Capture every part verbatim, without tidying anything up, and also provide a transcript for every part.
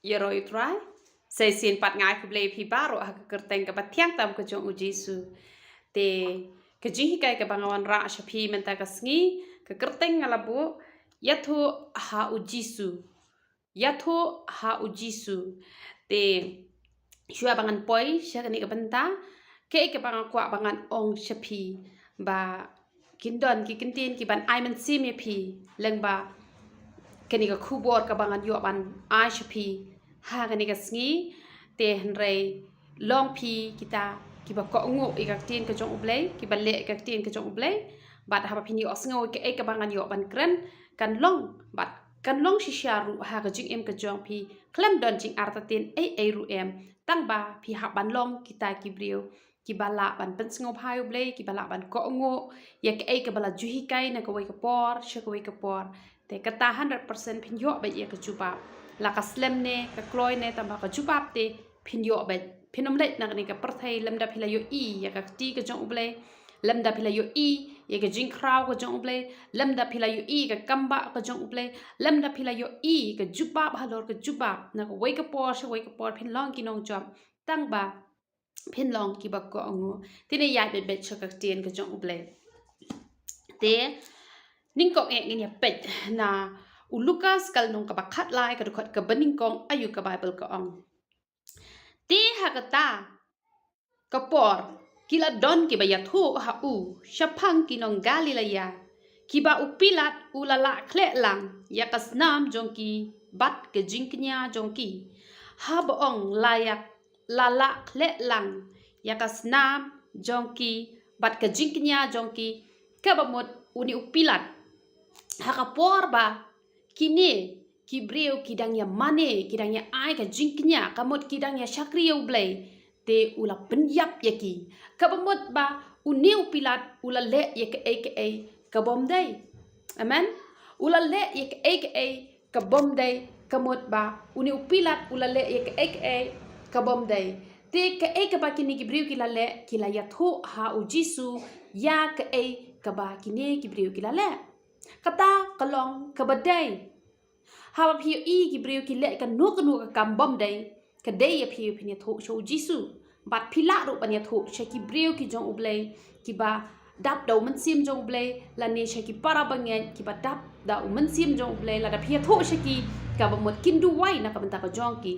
Ïaroh ïa u Trai. Sa shisien pat nga ai khublei ïa phi baroh ha ka kyrteng kaba thiang tam ka jong u Jisu. Te ka jinghikai kaba nga wanrah sha phi mynta ka sngi, ka kyrteng nga la buh, Ïathuh ha u Jisu. Ïathuh ha u Jisu. Te shuwa ba ngan poi sha kane ka bynta, kaei kaba nga kwah ba ngan ong sha phi, ba kin don ki kyntien kiban ai mynsiem ïa phi lyngba kane ka khubor kaba ngan ïoh ban ai sha phi ha kane ka sngi. Te hynrei long phi kita kiba kohnguh ïa ka ktien ka jong U Blei, kiba leh ïa ka ktien ka jong U Blei, bad haba phin ïohsngew ïa kaei kaba ngan ïoh ban kren, kan long, bad kan long shisha ruh ha ka jingim ka jong phi. Khlem don jingartatien ei ei ruh em, tang ba phi hap ban long kita ki briew kiba lah ban pynsngewbha ïa U Blei, kiba lah ban kohnguh ïa kaei kaba la ju hikai na kawei ka por sha kawei ka por. Te kata hundred percent phin ïoh beit ïa ka jubab. La ka slem ne ka kloi ne, tang ba ka jubab te phin ïoh beit. Phin ym leit na kane ka pyrthei lymda phi la ïohi ïa ka kti ka jong U Blei, lymda phi la ïohi ïa ka jingkhraw ka jong U Blei, lymda phi la ïohi ïa ka kambah ka jong U Blei, lymda phi la ïohi ïa ka jubab halor ka jubab, na kawei ka por sha kawei ka por phin long ki nongjop, tang ba phin long kiba kohnguh. Te ngin ïaid beit beit sha ka ktien ka jong U Blei. Te nyngkong eh ngin ïa peit na u Lukas ka lynnong kaba khatlai, ka dkhot kaba nyngkong, aiu ka Baibl ka ong. Te ha kata ka por ki la don kiba ïathuh ha u shaphang ki nong Galilea, kiba u Pilat u la lah khleh lang ïa ka snam jong ki bad ka jingkñia jong ki. Haba ong la ïa, la lah khleh lang ïa ka snam jong ki bad ka jingkñia jong ki, kaba mut une u Pilat, ha ka por ba kine ki briew ki dang ïa mane, ki dang ïa ai ka jingkñia, ka mut ki dang ïa shakri ïa U Blei, te u la pynïap ïa ki. Kaba mut ba une u Pilat u la leh ïa kaei kaei ka bym dei. Amen. U la leh ïa kaei kaei ka bym dei, ka mut ba une u Pilat u la leh ïa kaei kaei ka bym dei. Te kaei kaba kine ki briew ki la leh, ki la ïathuh ha u Jisu ïa kaei kaba kine ki briew ki la leh. Kata ka long kaba dei. Haba phi ïohi ki briew ki leh kano kano ka kam bym dei, ka dei ïa phi phin ïathuh sha u Jisu. Bad phi lah ruh ban ïathuh sha ki briew ki jong U Blei, kiba dap da u Mynsiem jong U Blei, lane sha ki para bangeit kiba dap da u Mynsiem jong U Blei, lada phi ïathuh sha ki, kaba mut kin duwai na ka bynta ka jong ki.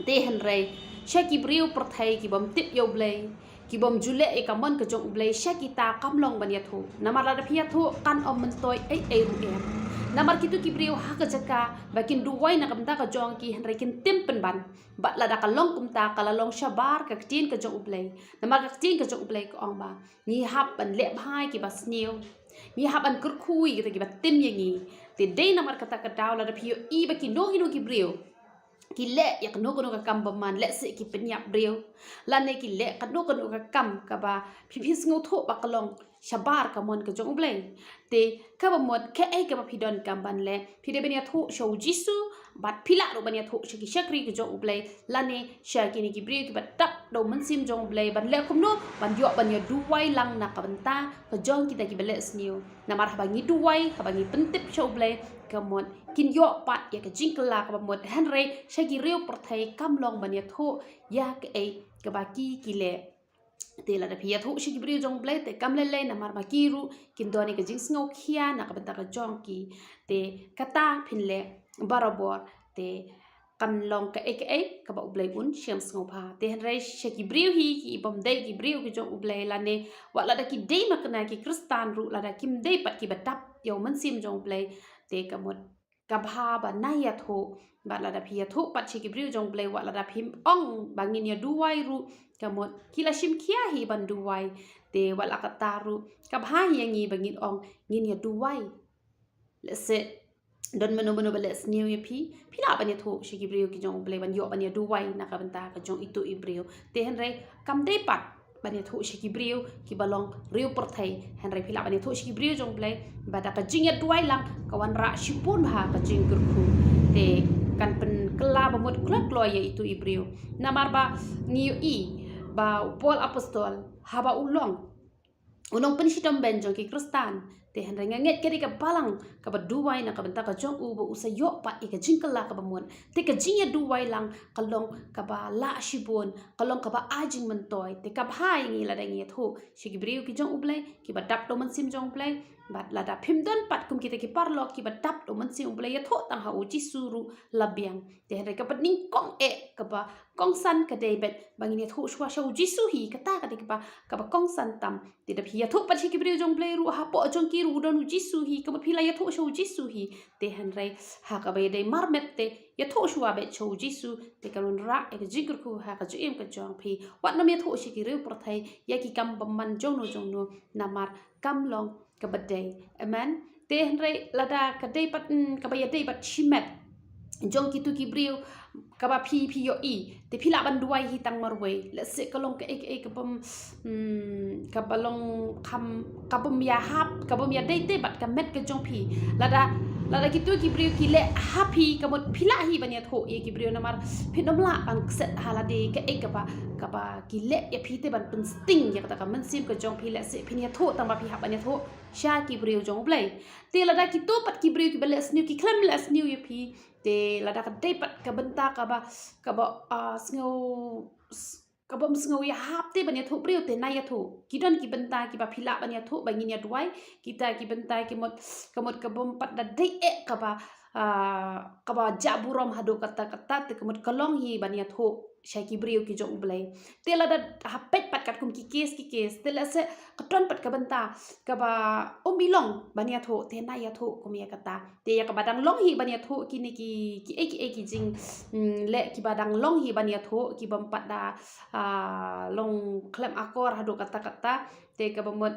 Te hynrei sha ki briew pyrthei ki bym tip ïa U Blei, ki bym ju leh ïa ka mon ka jong U Blei, sha kita kam long ban ïathuh. Namar lada phi ïathuh kan ym myntoi ei ei ruh em. Namar kito ki briew ha ka jaka ba kin duwai na ka bynta ka jong ki, hynrei kin tim pynban. Bad lada ka long kumta, ka la long shabar ka ktien ka jong U Blei. Namar ka ktien ka jong U Blei ka ong ba ngi hap ban leh bha ïa kiba sniew, ngi hap ban kyrkhu ïa kita kiba tim ïa ngi. Te dei namar kata ka daw lada phi ïohi ba kino kino ki briew ki leh ïa kano kano ka kam bymman, lehse ki pynïap briew, lane ki leh kano kano ka kam kaba phi, phi sngewthuh ba ka long shabar ka mon ka jong U Blei. Te kaba mut kaei kaba phi donkam ban leh, phi dei ban ïathuh sha u Jisu, bad phi lah ruh ban ïathuh sha ki shakri ka jong U Blei, lane sha kine ki briew kiba dap da u Mynsiem jong U Blei, ban leh kumno, ban ïoh ban ïa duwai lang na ka bynta ka jong kita kiba leh sniew. Namar haba ngi duwai, haba ngi pyntip sha U Blei, ka mut kin ïoh pat ïa ka jingkylla kaba mut, hynrei sha ki briew pyrthei kam long ban ïathuh ïa kaei kaba ki, ki leh. Te lada phi ïathuh sha ki briew jong U Blei, te kam lei lei, namar ma ki ruh kin don ïa ka jingsngewkhia na ka bynta ka jong ki. Te kata phin leh barabor, te kan long kaei kaei kaba U Blei un shem sngewbha. Te hynrei sha ki briew hi ki bym dei ki briew ki jong U Blei, lane wat lada ki dei ma kane ki Khristan ruh, lada kim dei pat kiba dap ïa u Mynsiem jong U Blei, te ka mut ka bha ba nai ïathuh. Bad lada phi ïathuh pat sha ki briew jong U Blei, wat lada phim ong ba ngin ïa duwai ruh, ka mut ki la shim khia hi ban duwai. Te wat la kata ruh ka bha hi ïa ngi ba ngin ong ngin ïa duwai. Lehse don mano mano ba leh sniew ïa phi, phi lah ban ïathuh sha ki briew ki jong U Blei ban ïoh ban ïa duwai na ka bynta ka jong itu i briew. Te hynrei kam dei pat ban ïathuh sha ki briew kiba long briew pyrthei, hynrei phi lah ban ïathuh sha ki briew jong U Blei, ba da ka jingïaduwai lang ka wanrah shibun bha ka jingkyrkhu. Te kan pynkylla ba mut kloi kloi ïa itu i briew. Namar ba ngi ïohi ba u Paul Apostol, haba u long u nongpynshitom bein jong ki Khristan, Te hynrei nga ngeit ka dei ka balang kaba duwai na ka bynta ka jong u ba u sa ïoh pat ïa ka jingkylla kaba mut. Te ka jingïaduwai lang ka long kaba lah shibun, ka long kaba ai jingmyntoi. Te kaba bha ïa ngi lada ngi ïathuh sha ki briew ki jong U Blei, kiba dap da u Mynsiem jong U Blei. Bad lada phim don pat kum kita ki paralok kiba dap da u Mynsiem U Blei, ïathuh tang ha U Jisu ruh la biang. Te hynrei kaba nyngkong eh, kaba kongsan ka dei beit ba ngin ïathuh shuwa sha U Jisu hi, kata ka dei kaba, kaba kongsan tam. Te da phi ïathuh pat sha ki briew jong U Blei ruh, hapoh jong ki ruh u don U Jisu hi, ka mut phi la ïathuh sha U Jisu hi. Te hynrei ha kaba ïadei marmet te ïathuh shuwa beit sha U Jisu, te kan wanrah ïa ka jingkyrkhu ha ka jingim ka jong phi. Wat nym ïathuh sha ki riew pyrthei ïa ki kam bymman jongno jongno, namar kam long kaba dei. Amen. Te hynrei lada ka dei pat, mm, kaba ïadei bad shimet jong kitu ki briew kaba phi, phi ïohi, te phi lah ban duwai hi tang marwei. Lehse ka long kaei kaei ka bym, mm, kaba long kham, ka bym ïahap, ka bym ïadei te bad ka met ka jong phi. Lada, lada kitu ki briew ki leh ha phi, ka mut phi lah hi ban ïathuh ïa ki briew, namar phin ym lah ban kset ha lade kaei kaba, kaba ki leh ïa phi te ban pynsting ïa kata ka mynsiem ka jong phi. Lehse phin ïathuh tang ba phi hap ban ïathuh sha ki briew jong U Blei. Te lada kito pat ki briew kiba leh sniew ki khlem leh sniew ïa phi, te lada ka dei pat ka bynta kaba, kaba, ah, sngew, s-, ka bym sngew ïahap te ban ïathuh briew, te na ïathuh. Ki don ki bynta kiba phi lah ban ïathuh ba ngin ïaduwai, kita ki bynta ki mut, ka mut ka bym pat da dei eh kaba, ah, kaba jah burom haduh katta katta, te ka mut ka long hi ban ïathuh sha ki briew ki jong U Blei. Te lada ha peit pat katkum ki case ki case, te lehse ka don pat ka bynta kaba ym i long ban ïathuh, te na ïathuh kum ïa kata. Te ïa kaba dang long hi ban ïathuh kine ki, kiei kiei ki jing, mm, leh kiba dang long hi ban ïathuh, ki bym pat da, ah, long khlem akor haduh katta katta, te kaba mut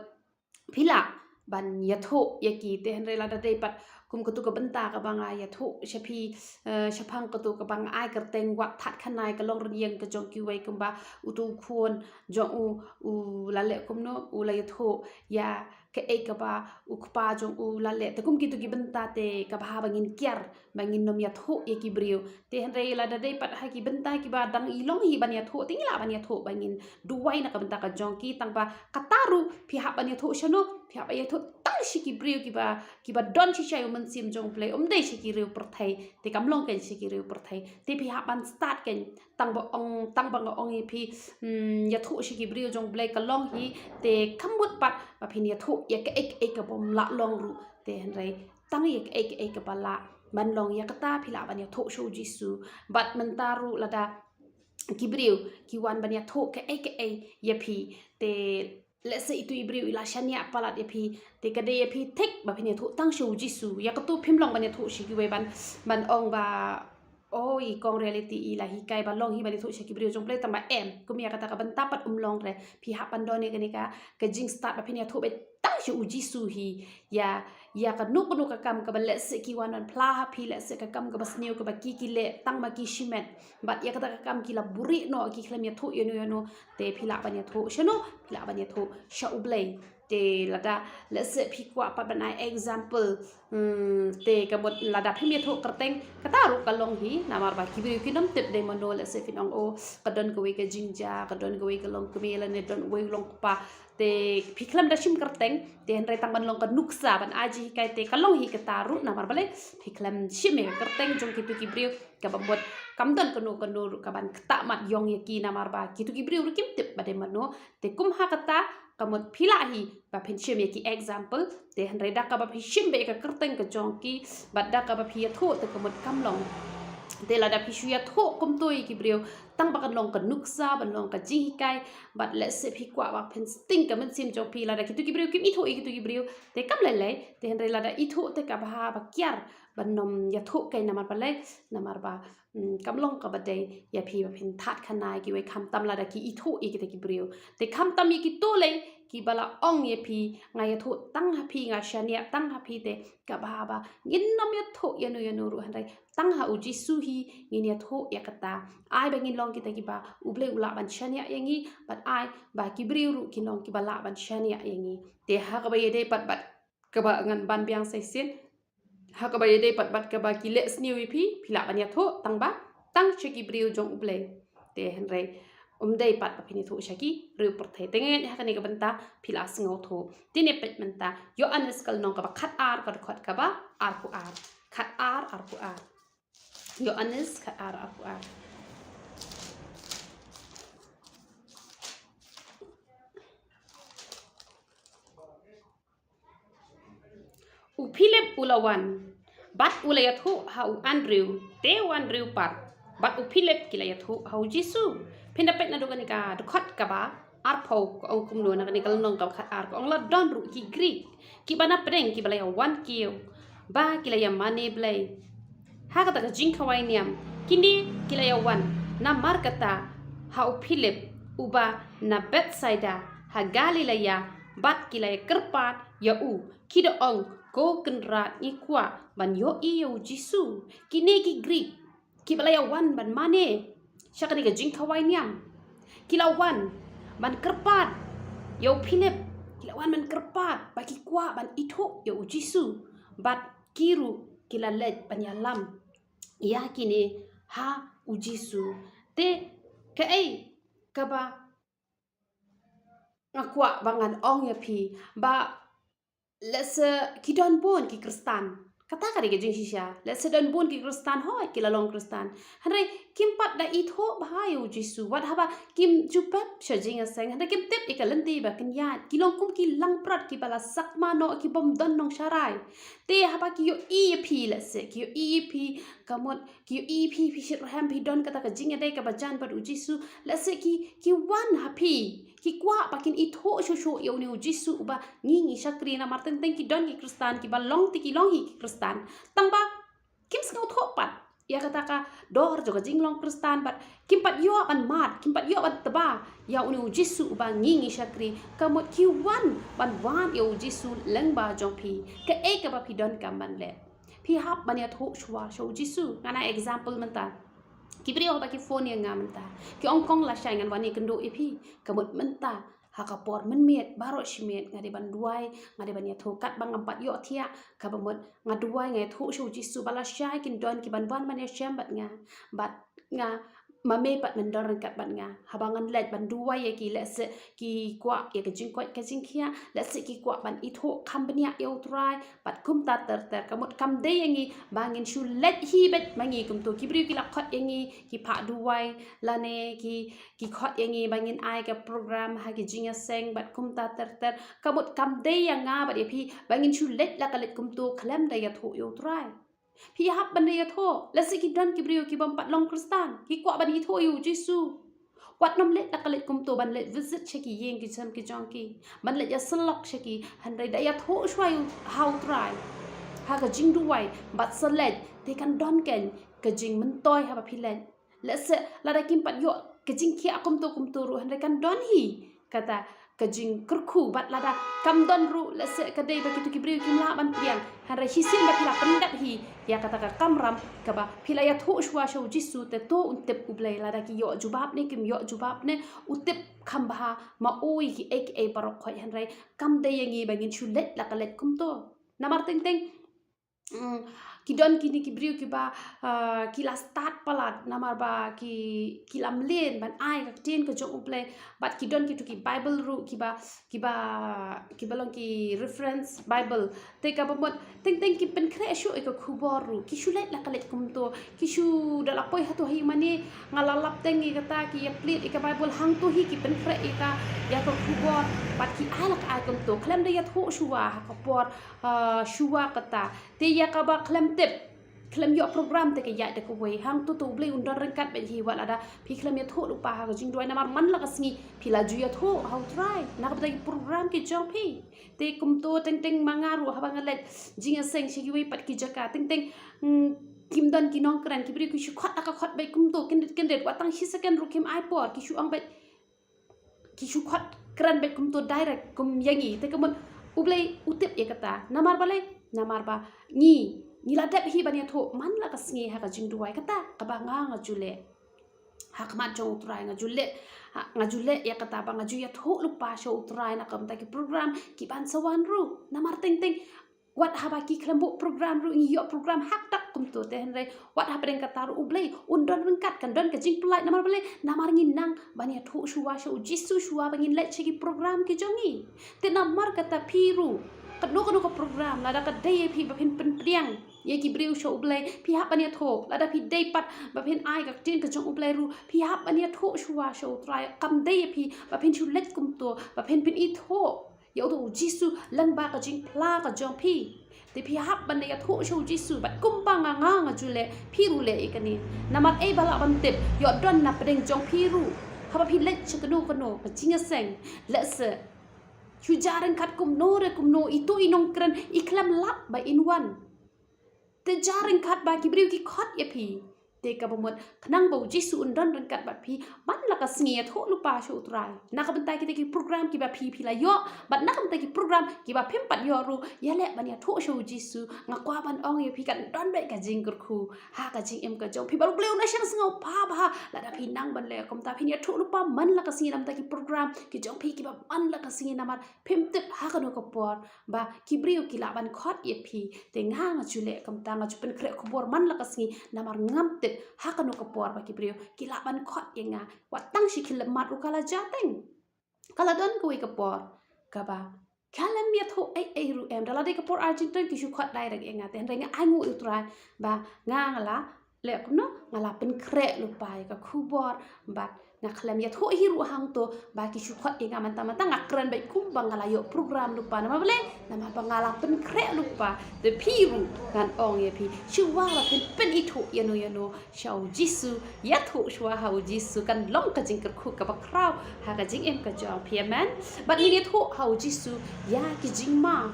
phi lah ban ïathuh ïa ki. Te hynrei lada dei pat kum katu ka bynta kaba nga ïathuh sha phi, eh, shaphang katu kaba nga ai kyrteng wat thad khanai, ka long rynïeng ka jong kiwei kumba utu u khun jong u, u la leh kumno, u la ïathuh ïa kaei kaba u kpa jong u la leh. Te kum kitu ki bynta te kaba bha ba ngin kiar, ba ngin nym ïathuh ïa ki briew. Te hynrei lada dei pat ha ki bynta kiba dang i long hi ban ïathuh, te ngi lah ban ïathuh, ba ngin duwai na ka bynta ka jong ki. Tang ba kata ruh phi hap ban ïathuh shano? Phi hap ban ïathuh tang sha ki briew kiba, kiba don shisha ïa u Mynsiem jong U Blei, ym dei sha ki riew pyrthei. Te kam long kein sha ki riew pyrthei. Te phi hap ban stad kein, tang ba ong, tang ba nga ong ïa phi, mm, ïathuh sha ki briew jong U Blei ka long hi, te kam mut pat ba phin ïathuh ïa kaei kaei ka bym lah long ruh. Te hynrei tang ïa kaei kaei kaba lah ban long, ïa kata phi lah ban ïathuh sha U Jisu. Bad mynta ruh lada ki briew ki wan ban ïathuh kaei kaei ïa phi, te lehse itu i briew i la shaniah palat ïa phi, te ka dei ïa phi thik ba phin ïathuh tang sha U Jisu. Ïa katu phim long ban ïathuh sha kiwei ban, ban ong ba, oh, i kong Reality i la hikai ba long hi ban ïathuh sha ki briew jong U Blei, tang ba em, kum ïa kata ka bynta pat ym long re. Phi hap ban don ïa kane ka, ka jingstad ba phin ïathuh beit tang sha U Jisu hi. Ïa, ïa kano kano ka kam kaba lehse ki wan ban phla ha phi, lehse ka kam kaba sniew kaba ki, ki leh tang ma ki shimet. Bad ïa kata ka kam ki la buhrieh noh, ki khlem ïathuh ïano ïano, te phi lah ban ïathuh shano? Phi lah ban ïathuh sha U Blei. Te lada lehse phi kwah pat ban ai example, hmm, te ka mut lada phim ïathuh kyrteng, kata ruh ka long hi, namar ba ki briew kin ym tip dei mano, lehse phin ong, oh, ka don kawei ka jingjia, ka don kawei ka longkmie lane don uwei u longkpa. Te phi khlem da shim kyrteng, te hynrei tang ban long ka nuksa ban ai jinghikai, te ka long hi kata ruh, namar balei? Phi khlem shim ïa ka kyrteng jong kitu ki briew, kaba mut kam don kano kano ruh kaban ktah mat ïong ïa ki, namar ba kitu ki briew ruh kim tip ba dei mano. Te kum ha kata ka mut phi lah hi ba phin shim ïa ki example, te hynrei da kaba phi shim beit ïa ka kyrteng ka jong ki bad da kaba phi ïathuh, te ka mut kam long. Te lada phi shu ïathuh kumto ïa ki briew, tang ba kan long ka nuksa, ban long ka jinghikai, bad lehse phi kwah ba phin sting ka mynsiem jong phi lada kitu ki briew kim ithuh ïa kitu ki briew, te kam lei lei. Te hynrei lada ithuh te kaba bha ba kiar ban nym ïathuh kein, namar balei? Namar ba, mm, kam long kaba dei ïa phi ba phin thad khanai ïa kiwei, khamtam lada ki ithuh ïa kita ki briew. Te khamtam ïa kito lei kiba la ong ïa phi, nga ïathuh tang ha phi, nga shaniah tang ha phi, te kaba bha ba ngin nym ïathuh ïano ïano ruh, hynrei tang ha U Jisu hi ngin ïathuh ïa kata. Ai ba ngin long kita kiba U Blei u lah ban shaniah ïa ngi, bad ai ba ki briew ruh kin long kiba lah ban shaniah ïa ngi. Te ha kaba ïadei pat bad kaba ngan ban biang sa shisien, ha kaba ïadei pat bad kaba ki leh sniew ïa phi, phi lah ban ïathuh tang ba tang sha ki briew jong U Blei. Te hynrei Um dei pat ba phin ïathuh sha ki riew pyrthei. Te nga ngeit ha kane ka bynta phi la sngewthuh. Te ngin peit mynta Ïoannis ka lynnong kaba khatar, ka dkhot kaba arphew ar. Khatar, arphew ar. Ïoannis khatar, arphew ar. U Philip u la wan, bad u la ïathuh ha u Andrew, te u Andrew pat bad u Philip ki la ïathuh ha u Jisu. Phin da peit naduh kane ka dkhot kaba arphew, ka ong kumno, na kane ka lynnong kaba khatar, ka ong, la don ruh ki Grik kiba na pdeng kiba la ïawan kiew ba ki la ïamane Blei. Ha kata ka jingkhawai niam kine ki la ïawan namar kata ha u Philip uba na Bethsaida ha Galilaia, bad ki la ïakyrpad ïa u, ki da ong, ko Kynrad, ngi kwah ban ïohi ïa u Jisu. Kine ki Grik kiba la ïawan ban mane sha kane ka jingkhawai niam, ki la wan ban kyrpad ïa u Philip, ki la wan ban kyrpad ba ki kwah ban ithuh ïa u Jisu, bad ki ruh ki la leit ban ïalam ïa kine ha u Jisu. Te kaei kaba nga kwah ba ngan ong ïa phi, ba lehse ki don bun ki Khristan. Kata ka dei ka jingshisha. Lehse don bun ki Khristan, hooid, ki la long Khristan, hynrei kim pat da ithuh bha ïa u Jisu. Wat haba kim ju pep sha jingïaseng, hynrei kim tip ïa ka lynti ba kin ïaid. Ki long kum ki langbrot kiba la sakma noh, ki bym don nongsharai. Te haba ki ïohi ïa phi, lehse ki ïohi ïa phi, ka mut ki ïohi ïa phi, phi shitrhem, phi don kata ka jingïadei kaba jan bad u Jisu, lehse ki, ki wan ha phi, ki kwah ba kin ithuh shuh shuh ïa une u Jisu uba ngi, ngi shakri. Namar teng teng ki don ki Khristan kiba long te ki long hi ki Khristan, tangba kim sngewthuh pat ïa kata ka dor jong ka jinglong Khristan, bad kim pat ïoh ban mad, kim pat ïoh ban tba ïa une u Jisu uba ngi, ngi shakri. Ka mut ki wan ban wad ïa u Jisu lyngba jong phi. Kaei kaba phi donkam ban leh? Phi hap ban ïathuh shuwa sha u Jisu. Ngan ai example mynta. Ki briew haba ki phone ïa nga mynta, ki ong, kong, lashai ngan wan ïakynduh ïa phi. Ka mut mynta ha ka por mynmiet baroh shi miet nga dei ban duwai, nga dei ban ïathuh katba ngam pat ïohthiah. Kaba mut nga duwai, nga ïathuh sha u Jisu ba lashai kin don kiban wan ban ïashem bad nga, bad nga, ma me pat men don ryngkat bad nga. Haba ngan leit ban duwai ïa ki, lehse ki kwah ïa ka jingkoit ka jingkhiah, lehse ki kwah ban ithuh kham bniah ïa u Trai, bad kumta ter ter. Ka mut kam dei ïa ngi ba ngin shu leit hi beit ma ngi kumto. Ki briew ki la khot ïa ngi, ki phah duwai, lane ki, ki khot ïa ngi ba ngin ai ka program ha ki jingïaseng bad kumta ter ter. Ka mut kam dei ïa nga bad ïa phi ba ngin shu leit la ka leit kumto khlem da ïathuh ïa u Trai. Phi hap ban da ïathuh. Lehse ki don ki briew ki bym pat long Khristan, ki kwah ban ithuh ïa u Jisu. Wat nym leit la ka leit kumto ban leit visit sha ki ïing ki sem ki jong ki, ban leit ïasyllok sha ki, hynrei da ïathuh shuwa ïa u, ha u Trai ha ka jingduwai, bad sa leit, te kan don kein ka jingmyntoi haba phi leit. Lehse lada kim pat ïoh ka jingkhiah kumto kumto ruh, hynrei kan don hi kata ka jingkyrkhu. Bad lada kam don ruh, lehse ka dei ba kito ki briew kim lah ban pdiang, hynrei shisien ba phi la pyndep hi ïa kata ka kamram kaba phi la ïathuh shuwa sha u Jisu, te to un tip U Blei lada ki ïoh jubab ne kim ïoh jubab ne, u tip kham bha ma u ïa kiei kiei baroh khoit. Hynrei kam dei ïa ngi ba ngin shu leit la ka leit kumto. Namar teng teng, mm, ki don kine ki briew kiba, ah, ki la stad palat namar ba ki, ki la mlien ban ai ka ktien ka jong U Blei. Bad ki don kito ki Bible ruh kiba, kiba, kiba long ki reference Bible. Te kaba mut teng teng ki pynkhreh shuh ïa ka khubor ruh, ki shu leit la ka leit kumto. Ki shu da la poi hato hi mane, nga la lap teng ïa kata, ki ïa plied ïa ka Bible, hangto hi ki pynkhreh ïa ka, ïa ka khubor. Bad ki ai la ka ai kumto khlem da ïathuh shuwa ha ka por, ah, shuwa kata. Te ïa kaba khlem tip, khlem ïoh program, te ka ïaid da kawei. Hangto to U Blei un don ryngkat bad hi, wat lada phi khlem ïathuh lypa ha ka jingduwai, namar man la ka sngi phi la ju ïathuh ha u Trai na ka bynta ki program ki jong phi. Te kumto teng teng ma nga ruh haba nga leit jingïaseng sha kiwei pat ki jaka, teng teng, mm, kim don ki nongkren, ki briew ki shu khot la ka khot beit kumto, kyndit kyndit, wat tang shi second ruh kim ai por, ki shu ong beit, ki shu khot kren beit kumto direct kum ïa ngi. Te ka mut U Blei u tip ïa kata. Namar balei? Namar ba ngi, ngi la dep hi ban ïathuh, man la ka sngi ha ka jingduwai. Kata kaba nga, nga ju leh ha khmat jong u Trai, nga ju leh, ha, nga ju leh ïa kata ba nga ju ïathuh lypa sha u Trai na ka bynta ki program kiban sa wan ruh. Namar teng teng Wat haba ki khlem buh program ruh ngi ïoh program hakdak kumto. Te hynrei wat hapdeng kata ruh U Blei un don ryngkat, kan don ka jingpyllait. Namar balei? Namar ngi nang ban ïathuh shuwa sha U Jisu shuwa ba ngin leit sha ki program ki jong ngi. Te namar kata phi ruh, kano kano ka program, lada ka dei ïa phi ba phin pynpdiang ïa ki briew sha U Blei, phi hap ban ïathuh. Lada phi dei pat ba phin ai ka ktien ka jong U Blei ruh, phi hap ban ïathuh shuwa sha U Trai. Kam dei ïa phi ba phin shu leit kumto, ba phin pynithuh ïa uto U Jisu lyngba ka jingphla ka jong phi. Te phi hap ban ïathuh sha U Jisu, bad kumba nga nga nga ju leh, phi ruh leh ïa kane. Namar ei ba lah ban tip, ïoh don na pdeng jong phi ruh. Haba phi leit sha kano kano ka jingïaseng, lehse shu ja ryngkat kumno re kumno, ito i nongkren i khlem lap ba in wan. Te ja ryngkat ba ki briew ki khot ïa phi. Te kaba mut, khnang ba U Jisu un don ryngkat bad phi man la ka sngi, ïathuh lypa sha U Trai. Na ka bynta kita ki program kiba phi phi la ïoh, bad na ka bynta ki program kiba phim pat ïoh ruh, ïaleh ban ïathuh sha U Jisu. Nga kwah ban ong ïa phi, kan don beit ka jingkyrkhu ha ka jingim ka jong phi, bad U Blei un da shang sngewbha bha lada phi nang ban leh kumta. Phin ïathuh lypa man la ka sngi na ka bynta ki program ki jong phi kiba man la ka sngi, namar phim tip ha kano ka por ba ki briew ki lah ban khot ïa phi. Te nga nga ju leh kumta, nga ju pynkhreh khubor man la ka sngi, namar ngam tip ha kano ka por ba ki briew ki lah ban khot ïa nga. Wat tang shi khyllipmat ruh ka la jia teng. Ka la don kawei ka por kaba khlem ïathuh ei ei ruh em. Da la dei ka por urgent ki shu khot direct ïa nga. Te hynrei nga ainguh ïa U Trai ba nga nga la leh kumno, nga la pynkhreh lypa ïa ka khubor, bad nga khlem ïathuh hi ruh hangto ba ki shu khot ïa nga mynta mynta. Nga kren beit kumba nga la ïoh program lypa. Namar balei? Namar ba nga la pynkhreh lypa. Te phi ruh ngan ong ïa phi, shuwa ba phin pynithuh ïano ïano sha U Jisu, ïathuh shuwa ha U Jisu, kan long ka jingkyrkhu kaba khraw ha ka jingim ka jong phi. Amen. Bad ngin ïathuh ha U Jisu ïa ki jingma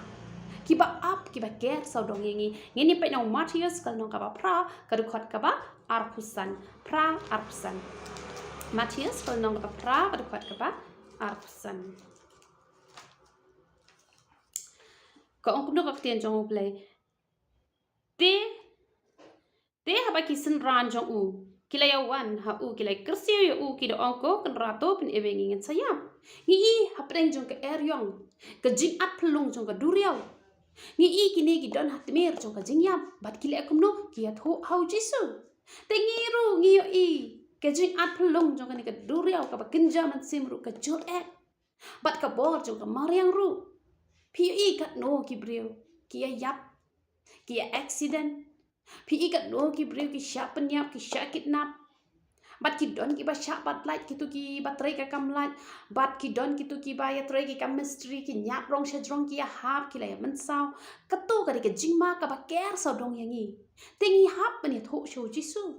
kiba ap kiba ker sawdong ïa ngi. Ngin ïa peit na u Mathaios ka lynnong kaba phra, ka dkhot kaba arphew san. Phra arphew san. Mathaios ka lynnong kaba phra, ka dkhot kaba arphew san. Ka ong kumno ka ktien jong U Blei? Te, te haba ki synran jong u ki la ïa wan ha u, ki la ïa kyrsiew ïa u, ki da ong, Ko Kynrad, to pynim ïa ngi, ngin sa ïap. Ngi i hapdeng jong ka eriong ka jingat phyllung jong ka duriaw. Ngi i kine ki don ha tmier jong ka jingïap, bad ki leh kumno? Ki ïathuh ha U Jisu. Te ngi ruh ngi ïohi ka jingat phyllung jong kane ka duriaw kaba kynja mynsiem ruh ka jur eh, bad ka bor jong ka mariang ruh. Phi ïohi katno ki briew ki ïa ïap, ki ïa accident. Phi ïohi katno ki briew ki shah pynïap, ki shah kidnap. Bad ki don kiba shah bat lait, kito kiba trei ka kam lait. Bad ki don kito kiba ïa trei ki kam mistri, ki ñiad rong shajrong, ki ïa hap, ki la ïa mynsaw. Kato ka dei ka jingma kaba ker sawdong ïa ngi. Te ngi hap ban ïathuh sha U Jisu.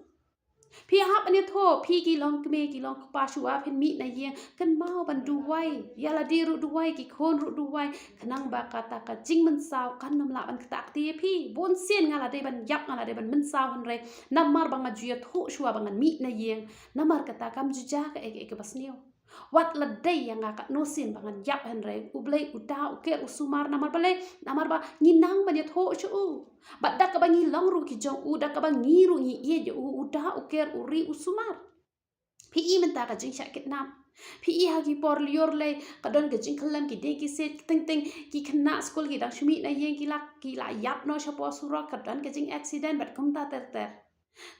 Phi hap ban ïathuh, phi ki long kmie ki long kpa, shuwa phin mih na ïing, kynmaw ban duwai ïa lade ruh, duwai ki khun ruh, duwai, khnang ba kata ka jingmynsaw kan ym lah ban ktah kti ïa phi. Bun sien nga la dei ban ïap, nga la dei ban mynsaw, hynrei namar ba nga ju ïathuh shuwa ba ngan mih na ïing, namar kata kam ju jia kaei kaei kaba sniew. Wat la dei ïa nga katno sien ba ngan ïap, hynrei U Blei u da u ker u sumar. Namar balei? Namar ba ngi nang ban ïathuh sha u. Bad da kaba ngi long ruh ki jong u, da kaba ngi ruh ngi ïeit ïa u, u da u ker, u ri, u sumar. Phi i mynta ka jingshah kidnap. Phi i ha ki por lyiur lei ka don ka jingkhyllem, ki dieng ki siej, teng teng ki khynnah skul ki dang shu mih na ïing, ki la, ki la ïap noh shapoh surok, ka don ka jing accident bad kumta ter ter.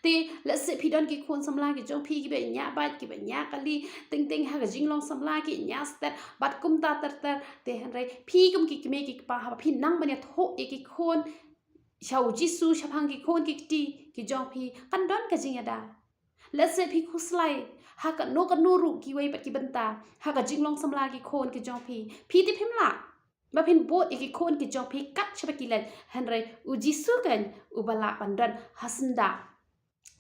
Te lehse phi don ki khun samla ki jong phi kiba ñiah bike, kiba ñiah kali, teng teng ha ka jinglong samla ki ñiah stet bad kumta ter ter. Te hynrei phi kum ki kmie ki kpa, haba phi nang ban ïathuh ïa ki khun sha U Jisu shaphang ki khun ki kti ki jong phi, kan don ka jingïada. Lehse phi khuslai ha kano kano ruh kiwei pat ki bynta ha ka jinglong samla ki khun ki jong phi. Phi te phim lah ba phin bud ïa ki khun ki jong phi kat shaba ki leit, hynrei U Jisu kan uba lah ban don ha syndah.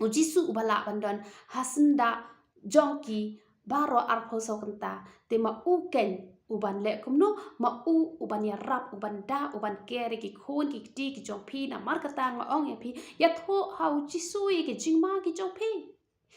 U Jisu uba lah ban don ha syndah jong ki baroh arphew saw kynta. Te ma u kan uban leh kumno? Ma u uban ïarap, uban da, uban ker ïa ki khun ki kti ki jong phi. Namar kata nga ong ïa phi, ïathuh ha U Jisu ïa ki jingma ki jong phi.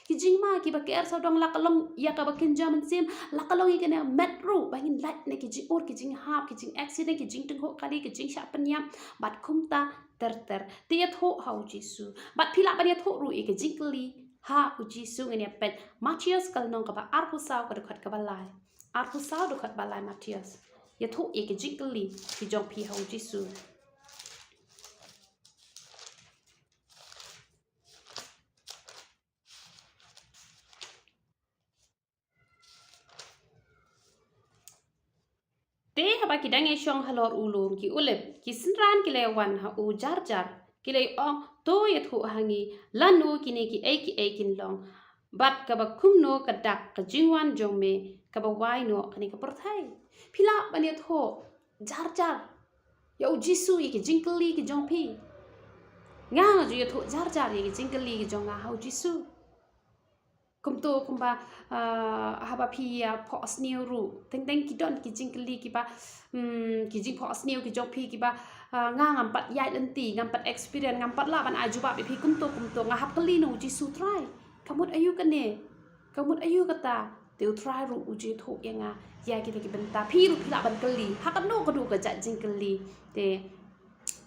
Ki jingma kiba ker sawdong, la ka long ïa kaba kynja mynsiem, la ka long ïa kane met ruh, ba ngin lait na ki jingud, ki jinghap, ki jing accident, ki jingtyngkhuh kali, ki jingshah pynïap bad kumta ter ter. Te ïathuh ha U Jisu. Bad phi lah ban ïathuh ruh ïa ki jingkylli ha U Jisu. Ngin ïa peit Mathaios ka lynnong kaba arphew saw, ka dkhot kaba lai. Arphew saw, dkhot ba lai, Mathaios. Ïathuh ïa ki jingkylli ki jong phi ha U Jisu. Haba ki dang ïashong halor u lum ki Olib, ki synran ki la wan ha u jar jar, ki la ong, to ïathuh ha ngi lano kine kiei kiei kin long, bad kaba kumno ka dak ka jingwan jong me kaba wai noh kane ka pyrthei. Phi lah ban ïathuh jar jar ïa u Jisu ïa ki jingkylli ki jong phi. Nga nga ju ïathuh jar jar ïa ki jingkylli ki jong nga ha u Jisu. Kumto kumba, ah, haba phi ïa phohsniew ruh, teng teng ki don ki jingkylli kiba, hmm, ki jingphohsniew ki jong phi kiba, ah, nga ngam pat ïaid lynti, ngam pat experience, ngam pat lah ban ai jubab ïa phi. Kumto kumto nga hap kylli na u Jisu Trai, ka mut aïu kane, ka mut aïu kata. Te u Trai ruh u ju ïathuh ïa nga ïa kita ki bynta. Phi ruh phi lah ban kylli ha kano kano ka jait jingkylli. Te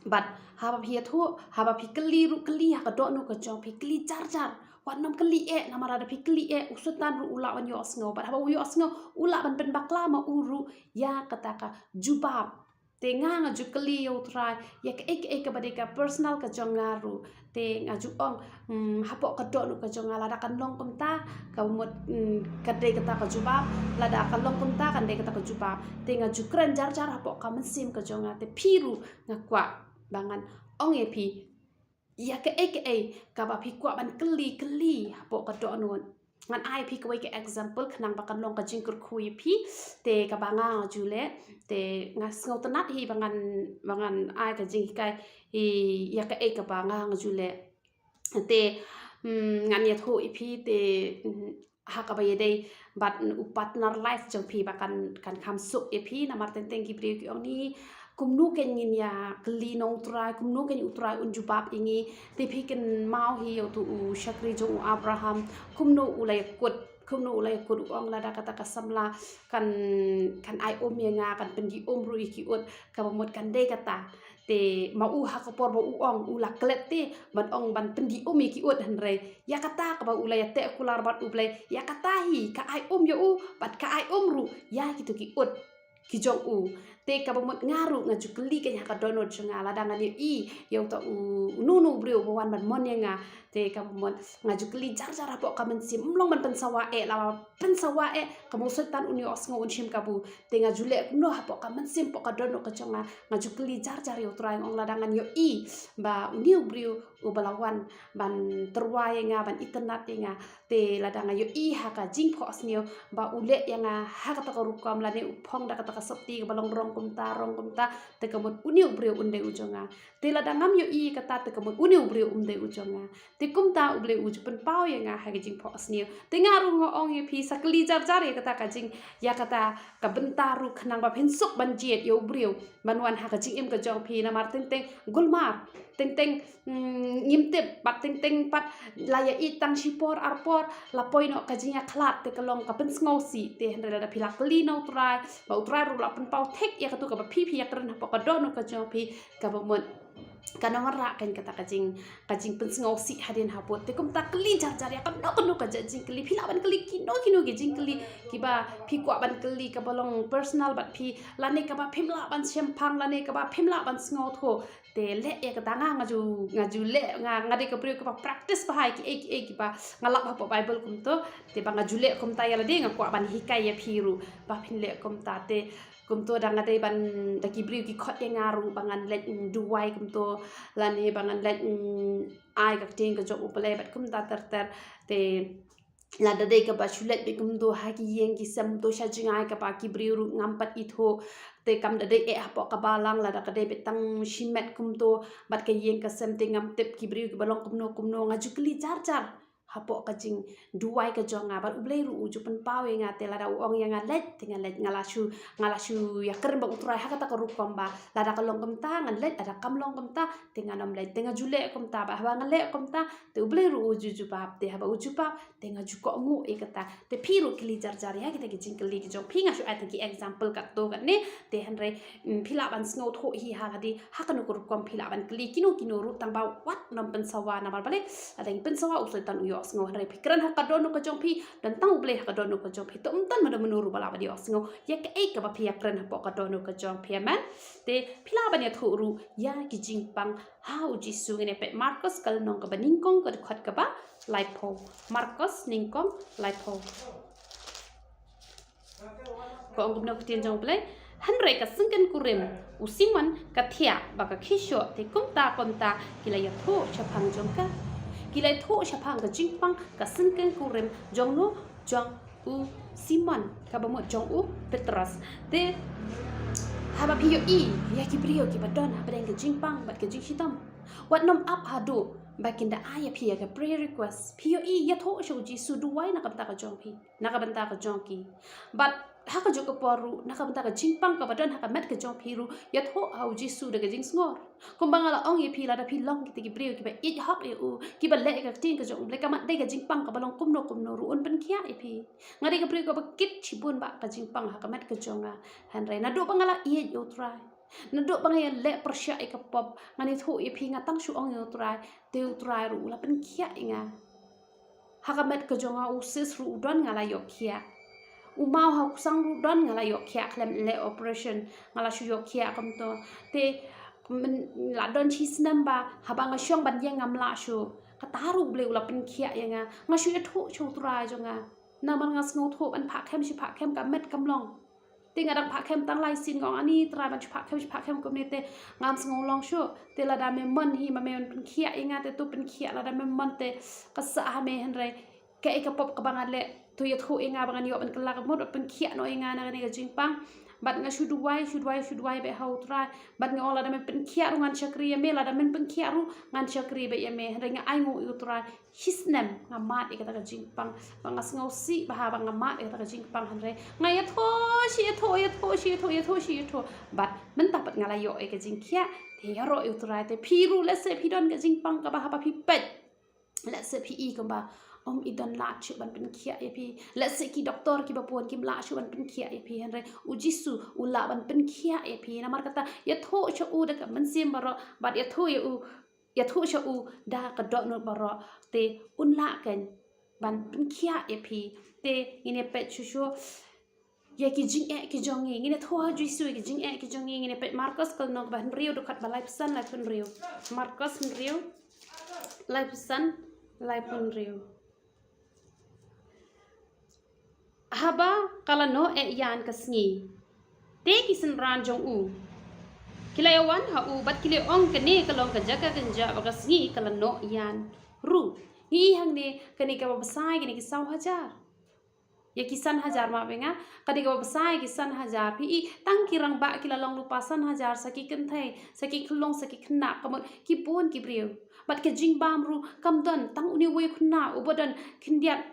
bad haba phi ïathuh, haba phi kylli ruh, kylli ha ka dohnud ka jong phi, kylli jar jar. Wat nym kylli eh, namar lada phi kylli eh, u Soitan ruh u lah ban ïohsngew. Bad haba u ïohsngew, u lah ban pynbakla ma u ruh ïa kata ka jubab. Te nga nga ju kylli ïa u Trai ïa kaei kaei kaba dei ka personal ka jong nga ruh. Te nga ju ong, hmm, hapoh ka dohnud ka jong nga, lada kan long kumta, ka mut, hmm, ka dei kata ka jubab. Lada kan long kumta, kan dei kata ka jubab. Te nga ju kren jar jar hapoh ka mynsiem ka jong nga. Te phi ruh nga kwah ba ngan ong ïa phi ïa kaei kaei kaba phi kwah ban kylli, kylli hapoh ka dohnud. Ngan ai phi kawei ka example khnang ba kan long ka jingkyrkhu ïa phi. Te kaba nga nga ju leh, te nga sngewtynnat hi ba ngan, ba ngan ai ka jinghikai hi ïa kaei kaba nga nga ju leh. Te, mm, ngan ïathuh ïa phi te, mm, ha kaba ïadei bad u partner life jong phi ba kan, kan kham suk ïa phi. Namar teng teng ki briew ki ong, ni kumno kein ngin ïa kylli na u Trai, kumno kein u Trai un jubab ïa ngi. Te phi kynmaw hi ïa uto u shakri jong u Abraham, kumno u la ïakut, kumno u la ïakut, u ong, lada kata ka samla kan, kan ai um ïa nga, kan pyndih um ruh ïa ki ut, kaba mut kan dei kata. Te ma u ha ka por ba u ong, u la klet te ban ong ban pyndih um ïa ki ut, hynrei ïa kata kaba u la ïateh kular bad U Blei, ïa kata hi ka ai um ïa u bad ka ai um ruh ïa kito ki ut ki jong u. Te kaba mut nga ruh nga ju kylli kein ha ka dohnud jong nga, lada ngan ïohi ïa uta u, uno uno u briew uba wan ban mon ïa nga. Te kaba mut nga ju kylli jar jar hapoh ka mynsiem, ym long ban pynsawa eh, lada pynsawa eh, ka mut u Soitan un ïohsngew, un shim kabu. Te nga ju leh kumno hapoh ka mynsiem, hapoh ka dohnud ka jong nga, nga ju kylli jar jar ïa u Trai, nga ong, lada ngan ïohi ba une u briew uba la wan ban tyrwa ïa nga, ban itynnad ïa nga, te lada nga ïohi ha ka jingphohsniew ba u leh ïa nga ha kata ka rukom, lane u phong da kata ka sopti kaba long rong kumta, rong kumta, te ka mut une u briew un dei u jong nga. Te lada ngam ïohi kata, te ka mut une u briew um dei u jong nga. Te kumta U Blei u ju pynpaw ïa nga ha ka jingphohsniew. Te nga ruh nga ong ïa phi, sa kylli jar jar ïa kata ka jing, ïa kata ka bynta ruh, khnang ba phin suk ban jied ïa u briew ban wan ha ka jingim ka jong phi. Namar teng teng gulmar, teng teng, mm, ngim tip, bad teng teng pat la ïa ïeit tang shi por ar por, la poi noh ka jingïakhlad, te ka long ka pynsngewsih. Te hynrei lada phi la kylli na u Trai, ba u Trai ruh la pynpaw thik ïa kato kaba phi, phi ïakren hapoh ka dohnud ka jong phi, kaba mut kan ym wanrah kein kata ka jing, ka jingpynsngewsih hadien habud. Te kumta kylli jar jar ïa kano kano ka jait jingkylli. Phi lah ban kylli kino kino ki jingkylli kiba phi kwah ban kylli, kaba long personal bad phi, lane kaba phim lah ban shemphang, lane kaba phim lah ban sngewthuh. Te leh ïa kata. Nga, nga ju, nga ju leh, nga, nga dei ka briew kaba practice bha ïa kiei kiei kiba nga lap hapoh Bible kumto. Te ba nga ju leh kumta ïa lade, nga kwah ban hikai ïa phi ruh ba phin leh kumta. Te kumto, da nga dei ban, da ki briew ki khot ïa nga ruh ba ngan leit, mm, duwai kumto, lane ba ngan leit, mm, ai ka ktien ka jong U Blei bad kumta ter ter. Te lada dei kaba shu leit beit kumto ha ki ïing ki sem, to sha jngai kaba ki briew ruh ngam pat ithuh, te kam da dei eh hapoh ka balang, lada ka dei beit tang shimet kumto bad ka ïing ka sem, te ngam tip ki briew kiba long kumno kumno. Nga ju kylli jar jar hapoh ka jingduwai ka jong nga, bad U Blei ruh u ju pynpaw ïa nga. Te lada u ong ïa nga leit, te nga leit. Nga la shu, nga la shu ïakren bad u Trai ha kata ka rukom ba lada ka long kumta ngan leit, lada kam long kumta te ngan ym leit. Te nga ju leh kumta, bad haba nga leh kumta te U Blei ruh u ju jubab. Te haba u jubab te nga ju kohnguh ïa kata. Te phi ruh kylli jar jar ïa kita ki jingkylli ki jong phi. Nga shu ai tang ki example katto katne. Te hynrei, mm, phi lah ban sngewthuh hi ha lade ha kano ka rukom phi lah ban kylli kino kino ruh, tang ba wat nym pynsawa. Namar balei? Lada ngi pynsawa, u Soitan u ïohsngew. Hynrei phi kren ha ka dohnud ka jong phi, don tang U Blei ha ka dohnud ka jong phi, to ym don mano mano ruh ba lah ban ïohsngew ïa kaei kaba phi ïakren hapoh ka dohnud ka jong phi. Amen. Te phi lah ban ïathuh ruh ïa ki jingpang ha u Jisu. Ngin ïa peit Markos ka lynnong kaba nyngkong, ka dkhot kaba laiphew. Markos nyngkong, laiphew. Ka ong kumno ka ktien jong U Blei: Hynrei ka syngkien kurim u Simon ka thiah bad ka khishoh, te kumta kumta ki la ïathuh shaphang jong ka. Ki la ïathuh shaphang ka jingpang ka syngkien kurim jong no, jong u Simon, kaba mut jong u Petros. Te haba phi ïohi ïa ki briew kiba don hapdeng ka jingpang bad ka jingshitom, wat nym ap haduh ba kin da ai ïa phi ïa ka prayer request. Phi ïohi, ïathuh sha u Jisu, duwai na ka bynta ka jong phi, na ka bynta ka jong ki. Bad ha kajuh ka por ruh, na ka bynta ka jingpang kaba don ha ka met ka jong phi ruh, ïathuh ha u Jisu da ka jingsngewbha. Kumba nga la ong ïa phi, lada phi long kita ki briew kiba ïeit hok ïa u, kiba leh ïa ka ktien ka jong u Blei, ka mat dei ka jingpang kaba long kumno kumno ruh un pynkhiah ïa phi. Nga dei ka briew kaba kit shibun bha ka jingpang ha ka met ka jong nga. Hynrei naduh ba nga la ïeit ïa u Trai, naduh ba nga ïaleh pyrshah ïa ka pop, ngan ïathuh ïa phi, nga tang shu ong ïa u Trai, te u Trai ruh u la pynkhiah ïa nga. Ha ka met ka jong nga, u cyst ruh u don, nga la ïoh khiah. U maw ha u ksang ruh u don, nga la ïoh khiah khlem leh operation, nga la shu ïoh khiah kumto. Te myn-, la don shi snem ba haba nga shong ban ïeng ngam lah shuh. Kata ruh u Blei u la pynkhiah ïa nga. Nga shu ïathuh sha u Trai jong nga. Namar nga sngewthuh ban phah khem shi phah khem ka met kam long. Te nga dang phah khem tang lai sien, nga ong, ani Trai, ban shu phah khem shi phah khem kumne te ngam sngew long shuh. Te lada me mon hi ma me ban pynkhiah ïa nga te to pynkhiah, lada mem mon te ka sah ha me, hynrei kaei ka pop kaba nga leh, to ïathuh ïa nga ba ngan ïoh ban kylla, ka mut ban pynkhiah noh ïa nga na kane ka jingpang. Bad nga shu duwai, shu duwai, shu duwai beit ha u Trai. Bad nga ong, lada men pynkhiah ruh ngan shakri ïa me, lada men pynkhiah ruh ngan shakri beit ïa me. Hynrei nga ainguh ïa u Trai, shi snem nga mad ïa kata ka jingpang, ba nga sngewsih bha ba nga mad ïa kata ka jingpang, hynrei nga ïathuh shi ïathuh, ïathuh shi ïathuh, ïathuh shi ïathuh. Bad mynta pat nga la ïoh ïa ka jingkhiah. Te ïaroh ïa u Trai. Te phi ruh, lehse phi don ka jingpang kaba haba phi peit, lehse phi i kumba ym i don lad shuh ban pynkhiah ïa phi. Lehse ki doktor kiba bun kim lah shuh ban pynkhiah ïa phi, hynrei u Jisu u lah ban pynkhiah ïa phi. Namar kata ïathuh sha u da ka mynsiem baroh, bad ïathuh ïa u, ïathuh sha u da ka dohnud baroh, te un lah kein ban pynkhiah ïa phi. Te ngin ïa peit shuh shuh ïa ki jingeh ki jong ngi. Ngin ïathuh ha u Jisu ïa ki jingeh ki jong ngi. Ngin ïa peit Markos ka lynnong ba hynriew, dkhot ba laiphew san, laiphew hynriew. Markos hynriew, laiphew san, laiphew hynriew. Haba ka la noh eh ïan ka sngi, te ki synran jong u ki la ïawan ha u bad ki la ong, kane ka long ka jaka kynjah ba ka sngi ka la noh ïan ruh. Ngi i hangne kane kaba bsa, kane ki saw hajar. Ïa ki san hajar, ma bynga, kane kaba bsa ïa ki san hajar. Phi i, tang ki rangbah ki la long lypa san hajar, sa ki kynthei, sa ki khyllung, sa ki khynnah, ka mut ki bun ki briew. Bad ka jingbam ruh kam don, tang une uwei u khynnah uba don khyndiat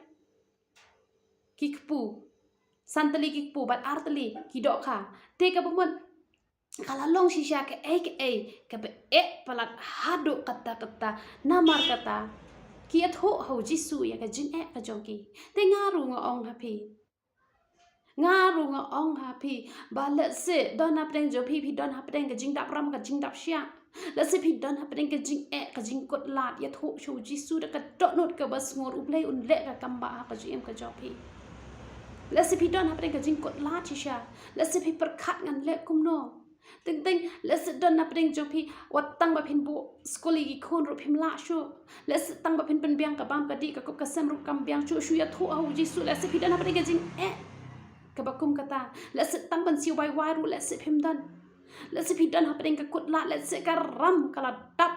ki kpu, san tylli ki kpu bad ar tylli ki dohkha. Te kaba mut ka la long shisha kaei kaei kaba eh palat haduh katta katta. Namar kata ki ïathuh ha u Jisu ïa ka jingeh ka jong ki. Te nga ruh nga ong ha phi, nga ruh nga ong ha phi, ba lehse don hapdeng jong phi, phi don hapdeng ka jingdap ram, ka jingdap shiah. Lehse phi don hapdeng ka jingeh, ka jingkut lad, ïathuh sha u Jisu da ka dohnud kaba sngur, u Blei un leh ka kam ba ha ka jingim ka jong phi. Lehse phi don hapdeng ka jingkut lad shisha. Lehse phi pyrkhat ngan leh kumno. Teng teng, lehse don hapdeng jong phi, wat tang ba phin buh skul ïa ki khun ruh phim lah shuh. Lehse tang ba phin pynbiang ka bam ka dih, ka kup ka sem ruh kam biang shuh. Shu ïathuh ha u Jisu, lehse phi don hapdeng ka jingeh kaba kum kata. Lehse tang ban siew wai wai ruh lehse phim don. Lehse phi don hapdeng ka kut lad, lehse ka ram ka la dap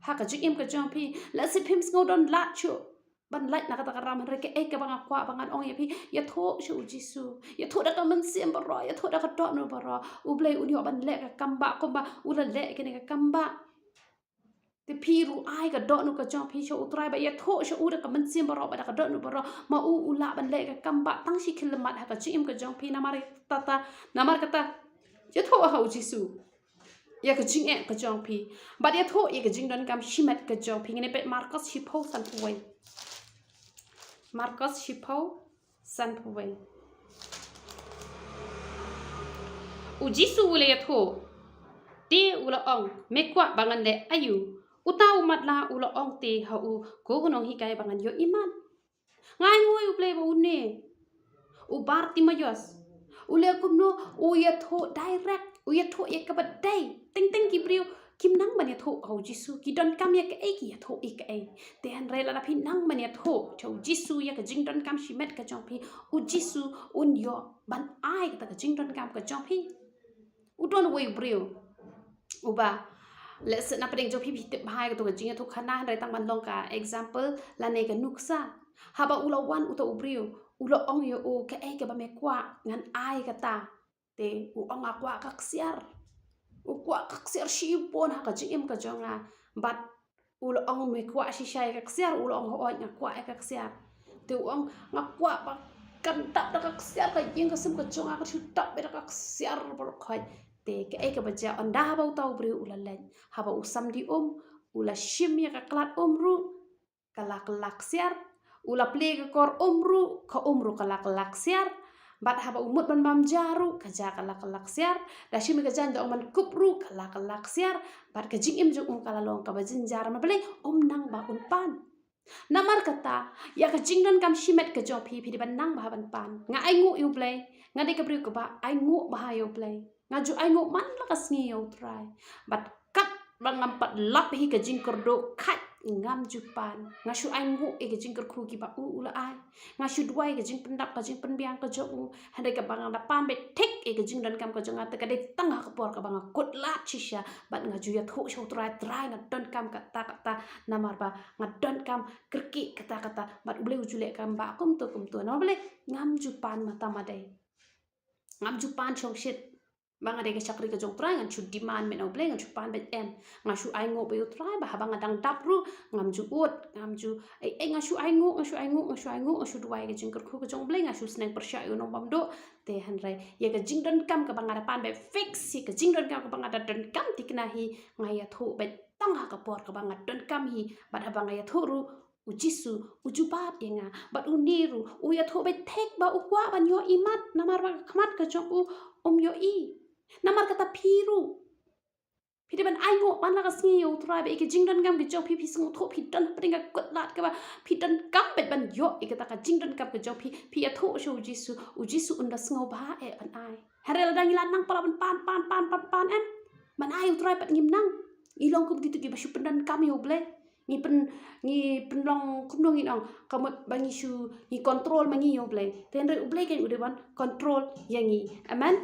ha ka jingim ka jong phi. Lehse phim sngew don lad shuh ban lait na kata ka ram, hynrei kaei kaba nga kwah ba ngan ong ïa phi, ïathuh sha u Jisu. Ïathuh da ka mynsiem baroh, ïathuh da ka dohnud baroh. U Blei un ïoh ban leh ka kam ba kumba u la leh kane ka kam ba. Te phi ruh ai ka dohnud ka jong phi sha u Trai, ba ïathuh sha u da ka mynsiem baroh bad da ka dohnud baroh, ma u u lah ban leh ka kam ba tang shi khyllipmat ha ka jingim ka jong phi. Namar kata, namar kata, ïathuh ha u Jisu ïa ka jingeh ka jong phi, bad ïathuh ïa ka jingdonkam shimet ka jong phi. Ngin ïa peit Markos shiphew, sanphew wei. Markos shiphew, sanphew wei. U Jisu u la ïathuh, te u la ong, me kwah ba ngan leh aïu? Uta u matlah u la ong te ha u, ko u nonghikai, ba ngan ïoh imat? Nga ainguh ïa u Blei ba une u Bartimaios u leh kumno, u ïathuh direct, u ïathuh ïa kaba dei. Teng teng ki briew kim nang ban ïathuh ha u Jisu, ki donkam ïa kaei ki ïathuh ïa kaei. Te hynrei lada phi nang ban ïathuh sha u Jisu ïa ka jingdonkam shimet ka jong phi, u Jisu un ïoh ban ai kata ka jingdonkam ka jong phi. U don uwei u briew uba, let's say, na pdeng jong phi phi tip bha ïa kato ka jingïathuhkhana, hynrei tang ban long ka example lane ka nuksa. Haba u la wan uta u briew, u la ong ïa u, kaei kaba me kwah ngan ai kata. Te u ong, nga kwah ka ksiar. U kwah ka ksiar shibun ha ka jingim ka jong nga. Bad u la ong, me kwah shisha ïa ka ksiar? U la ong, hooid, nga kwah ïa ka ksiar. Te u ong, nga kwah ba kan dap da ka ksiar ka ïing ka sem ka jong nga, kan shu dap beit da ka ksiar baroh khoit. Te kaei kaba jia, ynda haba uta u briew u la leit, haba u samdi um u la shim ïa ka klat um ruh, ka la kylla ksiar. U la plie ka kor um ruh, ka um ruh ka la kylla ksiar. Bad haba u mut ban bam ja ruh, ka ja ka la kylla ksiar. Da shim ïa ka jaiñ da ong ban kup ruh, ka la kylla ksiar. Bad ka jingim jong u ka la long kaba jynjar, namar balei? Um nang ba un pan. Namar kata, ïa ka jingdonkam shimet ka jong phi, phi dei ban nang bha ban pan. Nga ainguh ïa u Blei, nga dei ka briew kaba ainguh bha ïa u Blei. Nga ju ainguh man la ka sngi ïa u Trai. Bad katba ngam pat lap hi ka jingkyrduh, khat ngam ju pan. Nga shu ainguh ïa ka jingkyrkhu kiba u u la ai. Nga shu duwai ka jingpyndap ka jingpynbiang ka jong u. Hynrei kaba nga da pan beit thik ïa ka jingdonkam ka jong nga, te ka dei tang ha ka por kaba nga kut lad shisha. Bad nga ju ïathuh sha u Trai, Trai, nga donkam kata kata, namar ba nga donkam kyrkieh kata kata. Bad u Blei u ju leh kam ba kumto kumto. Namar balei? Ngam ju pan mynta ma dei. Ngam ju pan shongshit. Ba nga dei ka shakri ka jong u Trai, ngan shu demand met na u Blei, ngan shu pan beit, em. Nga shu ainguh beit ïa u Trai, ba haba nga dang dap ruh ngam ju ud, ngam ju, eh, eh, nga shu ainguh, nga shu ainguh, nga shu ainguh, nga shu duwai ka jingkyrkhu ka jong u Blei, nga shu sneng pyrshah ïa u nongbamduk. Te hynrei ïa ka jingdonkam kaba nga da pan beit fix, ïa ka jingdonkam kaba nga da donkam thikna hi, nga ïathuh beit tang ha ka por kaba nga donkam hi. Bad haba nga ïathuh ruh, u Jisu u jubab ïa nga. Bad une ruh u ïathuh beit thik ba u kwah ban ïohi mat, namar ba ka khmat ka jong u um ïohi. Namar kata phi ruh, phi dei ban ainguh man la ka sngi ïa u Trai ba ïa ka jingdonkam ka jong phi, phi sngewthuh phi don hapdeng ka kut lad kaba phi donkam beit ban ïoh ïa kata ka jingdonkam ka jong phi. Phi ïathuh sha u Jisu, u Jisu un da sngewbha eh ban ai. Hynrei lada ngi la nang palat ban pan, pan, pan, pan, pan, em, ban ai u Trai pat ngim nang. Ngi long kum kito kiba shu pyndonkam ïa u Blei. Ngi pyn, ngi pynlong kumno ngin ong, ka mut ba ngi shu, ngi control ma ngi ïa u Blei. Te hynrei u Blei kan u dei ban control ïa ngi. Amen.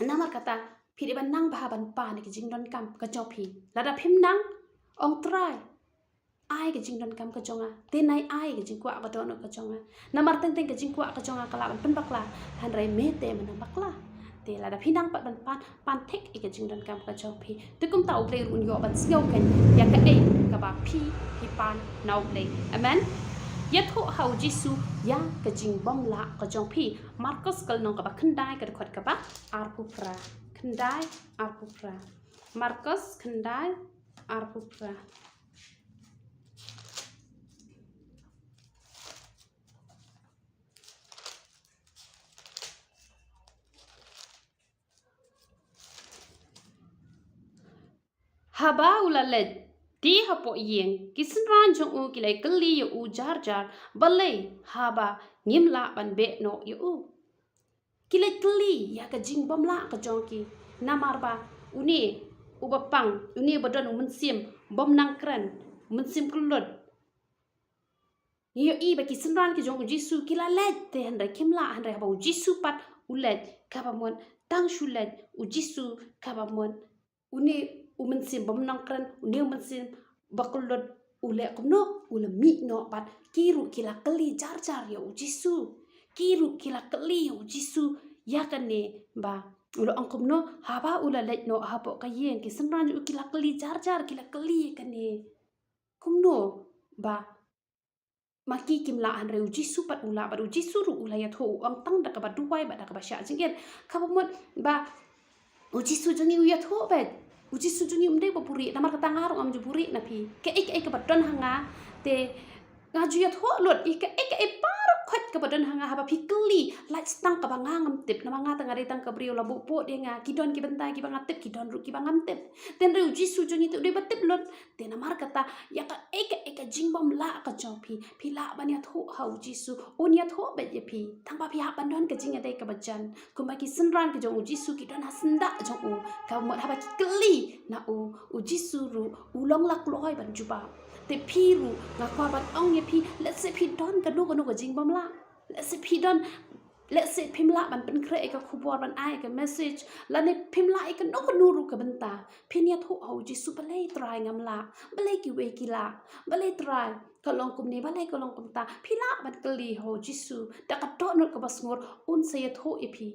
Namar kata, phi dei ban nang bha ban pan ïa ka jingdonkam ka jong phi. Lada phim nang, ong, Trai, ai ka jingdonkam ka jong nga. Te nai ai ka jingkwah ka dohnud ka jong nga. Namar teng teng ka jingkwah ka jong nga ka lah ban pynbakla, hynrei me te men ym bakla. Te lada phi nang pat ban pan, pan thik ïa ka jingdonkam ka jong phi. Te kumta u Blei ruh un ïoh ban sngew khein ïa kaei kaba phi, phi pan na u Blei. Amen. Ïathuh ha u Jisu ïa ka jingbymlah ka jong phi. Markos ka lynnong kaba khyndai, ka dkhot kaba arphew phra. Khyndai, arphew phra. Markos khyndai, arphew phra. Haba u la leit te hapoh ïing, ki synran jong u ki la kylli ïa u jar jar, balei haba ngim lah ban beh noh ïa u? Ki la kylli ïa ka jingbymlah ka jong ki, namar ba une uba pang, une uba don u mynsiem bym nang kren, u mynsiem kyllut, ngi ïohi ba ki synran ki jong u Jisu ki la leit, te hynrei kim lah, hynrei haba u Jisu pat u leit, kaba mut tang shu leit u Jisu, kaba mut une u mynsiem bym nang kren, une u mynsiem ba kyllut u leh kumno? U la mih noh. Bad ki ruh ki la kylli jar jar ïa u Jisu. Ki ruh ki la kylli ïa u Jisu ïa kane, ba u la ong kumno haba u la leit noh hapoh ka ïing. Ki synran jong u ki la kylli jar jar, ki la kylli ïa kane, kumno ba ma ki kim lah, hynrei u Jisu pat u lah, bad u Jisu ruh u la ïathuh, u ong tang da kaba duwai bad da kaba shah jingit. Kaba mut ba u Jisu jong ngi u ïathuh beit. U Jisu jong ngi um dei ba buhrieh, namar kata nga ruh ngam ju buhrieh na phi. Kaei kaei kaba don ha nga, te nga ju ïathuh lut ïa kaei kaei baroh khoit kaba Pdeng ha nga haba phi kylli, lait tang kaba nga ngam tip, namar nga tang nga dei tang ka briew la buh pud ïa nga, ki don ki bynta kiba nga tip, ki don ruh kiba ngam tip. Te hynrei u Jisu jong ngi te u dei ba tip lut. Te namar kata, ïa kaei kaei ka jingbymlah ka jong phi, phi lah ban ïathuh ha u Jisu, un ïathuh beit ïa phi. Tang ba phi hap ban don ka jingïadei kaba jan. Kumba ki synran ki jong u Jisu ki don ha syndah jong u. Ka mut haba ki kylli na u, u Jisu ruh u long lakloi ban jubab. Te phi ruh nga kwah ban ong ïa phi, lehse phi don kano kano ka jingbymlah. Lehse phi don, lehse phim lah ban pynkhreh ïa ka khubor, ban ai ïa ka message, lane phim lah ïa kano kano ruh ka bynta. Phin ïathuh ha u Jisu, balei Trai ngam lah, balei kiwei ki lah, balei Trai ka long kumne, balei ka long kumta. Phi lah ban kylli ha u Jisu, da ka dohnud kaba sngur un sa ïathuh ïa phi.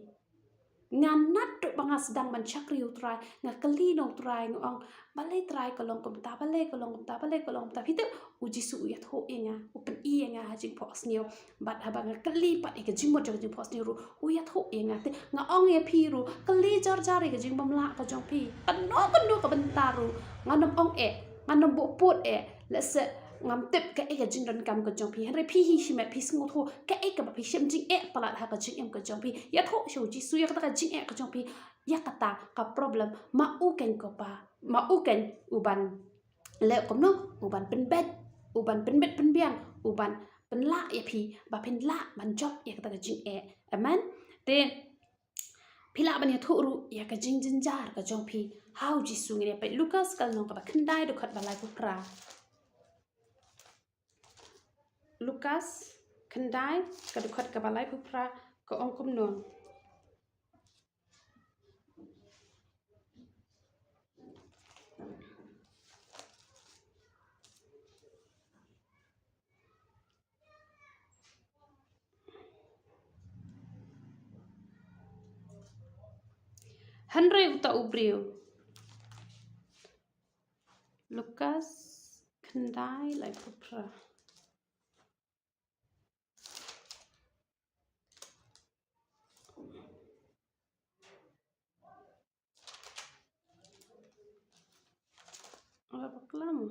Nga naduh ba nga sdang ban shakri ïa u Trai, nga kylli na u Trai, nga ong, balei Trai ka long kumta, balei ka long kumta, balei ka long kumta. Phi tip, u Jisu u ïathuh ïa nga, u pyni ïa nga ha jingphohsniew. Bad haba nga kylli pat ïa ka jingmut jong ka jingphohsniew ruh, u ïathuh ïa nga. Te nga ong ïa phi ruh, kylli jar jar ïa ka jingbymlah ka jong phi. Kano kano ka bynta ruh, ngan ym ong eh, ngan ym buh pud eh, lehse ngam tip kaei ka jingdonkam ka jong phi. Hynrei phi hi shimet phi sngewthuh kaei kaba phi shem jingeh palat ha ka jingim ka jong phi. Ïathuh sha u Jisu ïa kata ka jingeh ka jong phi. Ïa kata ka problem, ma u keiñ ko Pa, ma u keiñ u ban leh kumno, u ban pynbeit, u ban pynbeit pynbiang, u ban pynlah ïa phi ba phin lah ban jop ïa kata ka jingeh. Amen. Te phi lah ban ïathuh ruh ïa ka jingjynjar ka jong phi ha u Jisu. Ngin ïa peit Lukas ka lynnong kaba khyndai, dkhot ba laiphew phra. Lukas khyndai, ka dkhot kaba laiphew phra, ka ong kumno. Hynrei uta u briew. Lukas khyndai, laiphew phra. Ora bakla mo.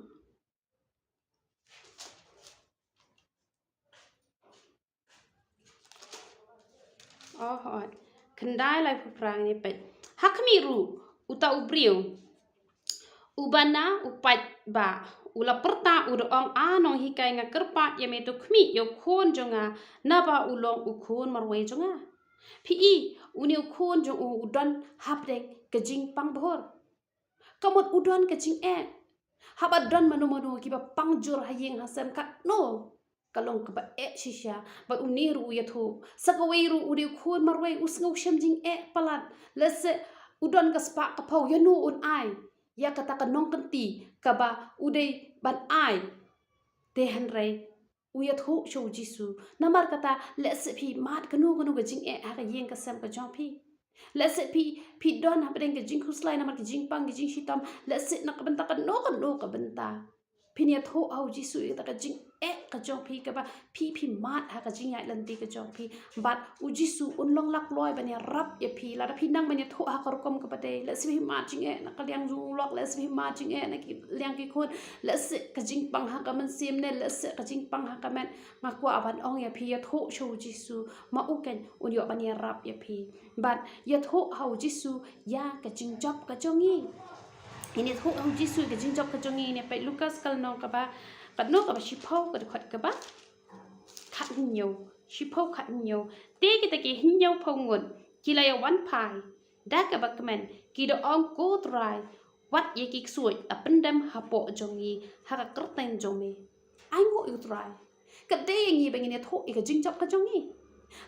Oh, hooid. Khyndai, laiphew phra, ngin ïa peit. Ha khmih ruh uta u briew uba na u paidbah u la pyrta, u da ong, A Nonghikai, nga kyrpad ïa me to khmih ïa u khun jong nga, naba u long u khun marwei jong nga. Phi i, une u khun jong u u don hapdeng ka jingpang bhur. Ka mut u don ka jingeh. Haba don mano mano kiba pang jur ha ïing ha sem, katno ka long kaba eh shisha. Bad une ruh u ïathuh, sa kawei ruh u dei u khun marwei, u sngew shem jingeh palat. Lehse u don ka spah ka phew, ïano un ai ïa kata ka nongkynti kaba u dei ban ai. Te hynrei u ïathuh sha u Jisu. Namar kata, lehse phi mad kano kano ka jingeh ha ka ïing ka sem ka jong phi. Lehse phi, phi don hapdeng ka jingkhuslai namar ka jingpang, ka jingshitom. Lehse na ka bynta kano kano ka bynta, phin ïathuh ha u Jisu ïa kata ka jingeh ka jong phi kaba phi, phi mad ha ka jingïaid lynti ka jong phi. Bad u Jisu un long lakloi ban ïarap ïa phi. Lada phi nang ban ïathuh ha ka rukom kaba dei, lehse phi mad jingeh na ka liang jong u lok, lehse phi mad jingeh na ki liang ki khun, lehse ka jingpang ha ka mynsiem ne lehse ka jingpang ha ka met, nga kwah ban ong ïa phi, ïathuh sha u Jisu, ma u keiñ un ïoh ban ïarap ïa phi. Bad ïathuh ha u Jisu ïa ka jingjop ka jong ngi. Ngin ïathuh ha u Jisu ïa ka jingjop ka jong ngi. Ngin ïa peit Lukas ka lynnong kaba, ka lynnong kaba shiphew, ka dkhot kaba khathynñiew. Shiphew khathynñiew. Te kita ki hynñiewphew ngut ki la ïawan phai da kaba kmen, ki da ong, Ko Trai, wat ïa ki ksuid la pyndem hapoh jong ngi ha ka kyrteng jong me. Ainguh ïa u Trai. Ka dei ïa ngi ba ngin ïathuh ïa ka jingjop ka jong ngi.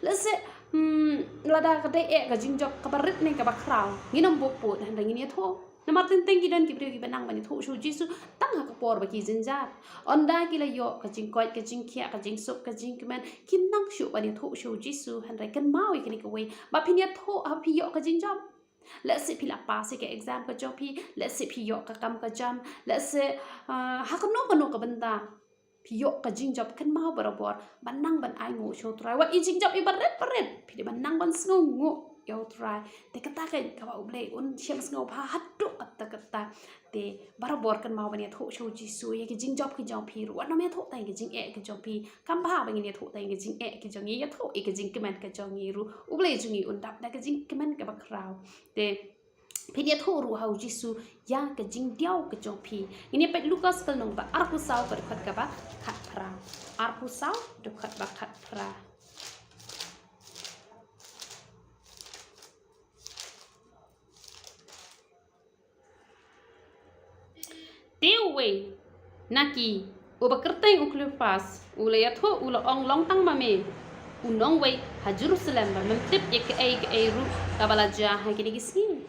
Lehse, hmm, lada ka dei eh ka jingjop kaba rit ne kaba khraw, ngin ym buh pud, hynrei ngin ïathuh. Namar teng teng ki don ki briew kiba nang ban ïathuh sha u Jisu tang ha ka por ba ki jynjar. Ynda ki la ïoh ka jingkoit, ka jingkhiah, ka jingsuk, ka jingkmen, kim nang shuh ban ïathuh sha u Jisu, hynrei kynmaw ïa kane kawei, ba phin ïathuh haba phi ïoh ka jingjop. Lehse phi la pass ïa ka exam ka jong phi, lehse phi ïoh ka kam ka jam, lehse, ah, ha kano kano ka bynta phi ïoh ka jingjop, kynmaw barabor ban nang ban ainguh sha u Trai. Wat i jingjop i barit barit, phi dei ban nang ban sngewnguh. ïa U Trai. Te kata ka kaba U Blei un shem sngewbha haduh katta katta. Te barabor kynmaw ban ïathuh sha U Jisu ïa ki jingjop ki jong phi ruh. Wat nym ïathuh tang ïa ki jingeh ki jong phi. Kam bha ba ngin ïathuh tang ïa ki jingeh ki jong ngi, ïathuh ïa ki jingkmen ki jong ngi ruh. U Blei jong ngi un dap da ki jingkmen kaba khraw. Te phin ïathuh ruh ha U Jisu ïa ka jingdiaw ka jong phi. Ngin ïa peit Lukas ka lynnong ba arphew saw ka dkhot kaba khatphra. Arphew saw dkhot ba khatphra. Te uwei na ki, uba kyrteng u Kleopas, u la ïathuh, u la ong, long tang ma me u nongwei ha Jerusalem, bad mem tip ïa kaei kaei ruh kaba la jia ha kine ki sngi.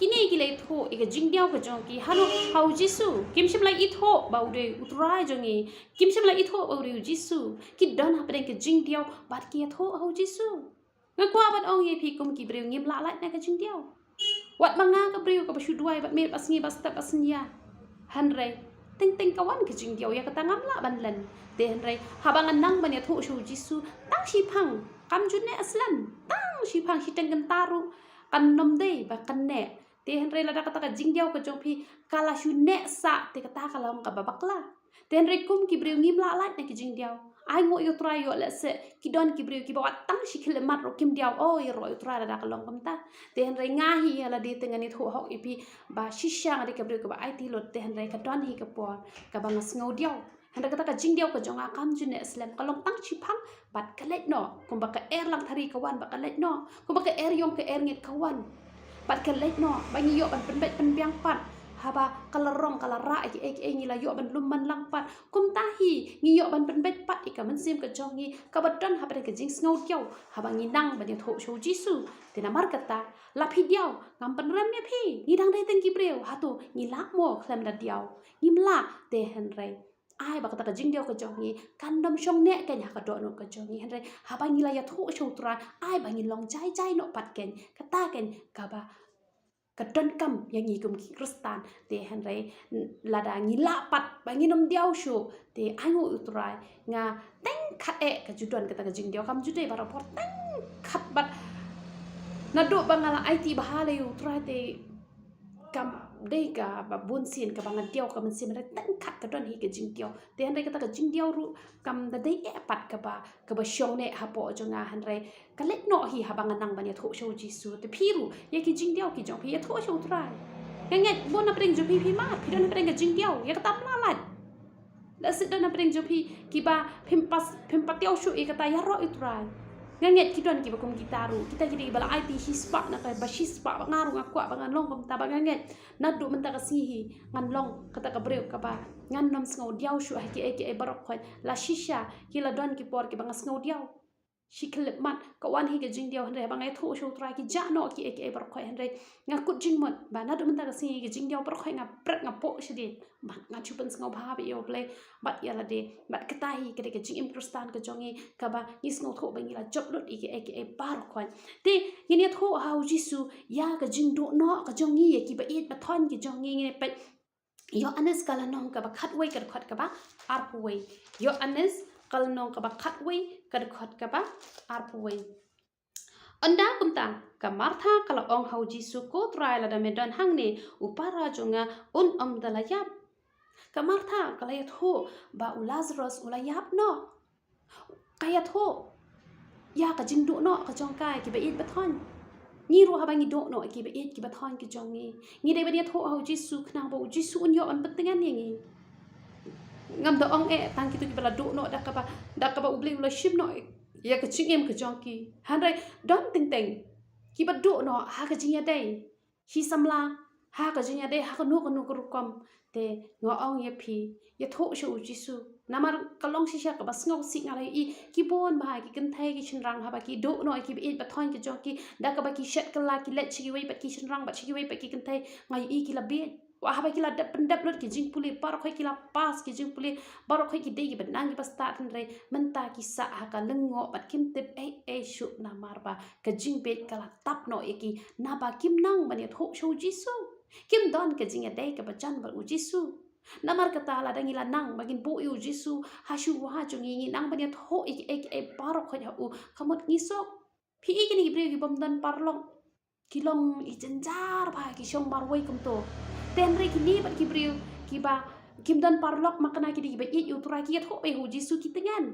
Kine ki la ïathuh ïa ka jingdiaw ka jong ki halor ha U Jisu. Kim shym la ithuh ba u dei U Trai jong ngi. Kim shym la ithuh ba u dei U Jisu. Ki don hapdeng ka jingdiaw bad ki ïathuh ha U Jisu. Nga kwah ban ong ïa phi kum ki briew, ngim lah lait na ka jingdiaw. Wat ma nga ka briew kaba shu duwai bad miet bad sngi bad step bad synñia. Hynrei teng teng ka wan ka jingdiaw, ïa kata ngam lah ban len. Te hynrei haba ngan nang ban ïathuh sha U Jisu, tang shiphang kam ju neh slem, tang shiphang shiteng kynta ruh kan nym dei ba kan neh. Te hynrei lada kata ka jingdiaw ka jong phi ka la shu neh sah, te kata ka long kaba bakla. Te hynrei kum ki briew ngim lah lait na ki jingdiaw. Ai nguh ïa U Trai, ïoh lehse ki don ki briew kiba wat tang shi khyllipmat ruh kim diaw, o, ïaroh ïa U Trai lada ka long kumta. Te hynrei nga hi ïa lade te ngan ïathuh hok ïa phi ba shisha nga dei ka briew kaba aiti lut, te hynrei ka don hi ka por kaba nga sngew diaw. Hynrei kata ka jingdiaw ka jong nga kam ju neh slem, ka long tang shiphang bad ka leit noh, kumba ka er langthari ka wan bad ka leit noh, kumba ka er ïong ka er ngeit ka wan bad ka leit noh, ba ngi ïoh ban pynbeit pynbiang pat haba ka la rong ka la rah ïa kiei kiei, ngi la ïoh ban lum ban lang pat. Kumta hi ngi ïoh ban pynbeit pat ïa ka mynsiem ka jong ngi kaba don hapdeng ka jingsngew diaw haba ngi nang ban ïathuh sha U Jisu. Te namar kata, la phi diaw, ngam pynrem ïa phi, ngi dang dei tang ki briew, hato ngi lah mo khlem da diaw? Ngim lah. Te hynrei ai ba kata ka jingdiaw ka jong ngi kan nym shong neh kein ha ka dohnud ka jong ngi, hynrei haba ngi la ïathuh sha U Trai, ai ba ngin long jai jai noh pat kein. Kata kein kaba ka donkam ïa ngi kum ki Khristan. Te hynrei lada ngi lah pat ba ngin nym diaw shuh, te ai nguh ïa U Trai, nga teng khat eh ka ju don kata ka jingdiaw, kam ju dei barabor, teng khat bad naduh ba nga la aiti bha ïa U Trai te kam dei kaba bun sien kaba nga diaw ka mynsiem, hynrei teng khat ka don hi ka jingdiaw. Te hynrei kata ka jingdiaw ruh kam da dei eh pat kaba, kaba shong neh hapoh jong nga, hynrei ka leit noh hi haba nga nang ban ïathuh sha U Jisu. Te phi ruh ïa ki jingdiaw ki jong phi ïathuh sha U Trai. Nga ngeit bun na pdeng jong phi phi mad, phi don na pdeng ka jingdiaw, ïa kata ym lah lait. Lehse don na pdeng jong phi kiba phim pat, phim pat diaw shuh ïa kata, ïaroh ïa U Trai. Nga ngeit ki don kiba kum kita ruh, kita ki dei kiba la aiti shispah na kaba shispah, ba nga ruh nga kwah ba ngan long kumta, ba nga ngeit naduh mynta ka sngi hi ngan long kata ka briew kaba ngan nym sngew diaw shuh ha kiei kiei baroh khoit. La shisha ki la don ki por kiba nga sngew diaw. Shi khyllipmat ka wan hi ka jingdiaw, hynrei haba nga ïathuh sha U Trai ki jah noh kiei kiei baroh khoit, hynrei nga kut jingmut ba naduh mynta ka sngi ka jingdiaw baroh khoit nga pret, nga poh shadien. Bad nga shu pynsngewbha bha ïa U Blei bad ïa lade. Bad kata hi ka dei ka jingim Khristan ka jong ngi kaba ngi sngewthuh ba ngi la jop lut ïa kiei kiei baroh khoit. Te ngin ïathuh ha U Jisu ïa ka jingduh noh ka jong ngi, ïa kiba ïeit ba thoiñ ki jong ngi. Ngin ïa peit Ïoannis ka lynnong kaba khatwei ka dkhot kaba arphew wei. Ïoannis ka lynnong kaba khatwei ka dkhot kaba arphew wei. Ynda kumta ka Martha ka la ong ha U Jisu, ko Trai, lada me don hangne u para jong nga un ym da la ïap. Ka Martha ka la ïathuh ba u Lazarus u la ïap noh. Ka ïathuh ïa ka jingduh noh ka jong ka ïa kiba ïeit ba thoiñ. Ngi ruh haba ngi duh noh ïa kiba ïeit kiba thoiñ ki jong ngi, ngi dei ban ïathuh ha U Jisu khnang ba U Jisu un ïoh ban pyntngen ïa ngi. Ngam da ong eh tang kito kiba la duh noh da kaba, da kaba U Blei u la shim noh ïa ka jingim ka jong ki. Hynrei don teng teng kiba duh noh ha ka jingïadei shi samla, ha ka jingïadei ha kano kano ka rukom. Te nga ong ïa phi, ïathuh sha U Jisu. Namar ka long shisha kaba sngewsih, nga la ïohi ki bun bha ki kynthei ki shynrang haba ki duh noh ïa kiba ïeit ba thoiñ ki jong ki, da kaba ki shet kylla ki leit sha kiwei pat ki shynrang bad sha kiwei pat ki kynthei, nga ïohi ki la bieit. Wat haba ki la dep pyndep lut ki jingpule, baroh khoit ki la pass ki jingpule, baroh khoit ki dei kiba nang kiba stad, hynrei mynta ki sah ha ka lyngngoh bad kim tip ei ei shuh namar ba ka jingbieit ka la tap noh ïa ki, naba kim nang ban ïathuh sha U Jisu. Kim don ka jingïadei kaba jan bad U Jisu. Namar kata lada ngi la nang ba ngin buh ïa U Jisu ha shuwa jong ngi, ngi nang ban ïathuh ïa kiei kiei baroh khoit ha u, ka mut ngi suk. Phi i kine ki briew ki bym don paralok, ki long i jynjar bha, ki shong marwei kumto. Te hynrei kine pat ki briew kiba kim don paralok, ma kane ki dei kiba ïeit ïa u Trai, ki ïathuh beit ha u Jisu, ki tngen.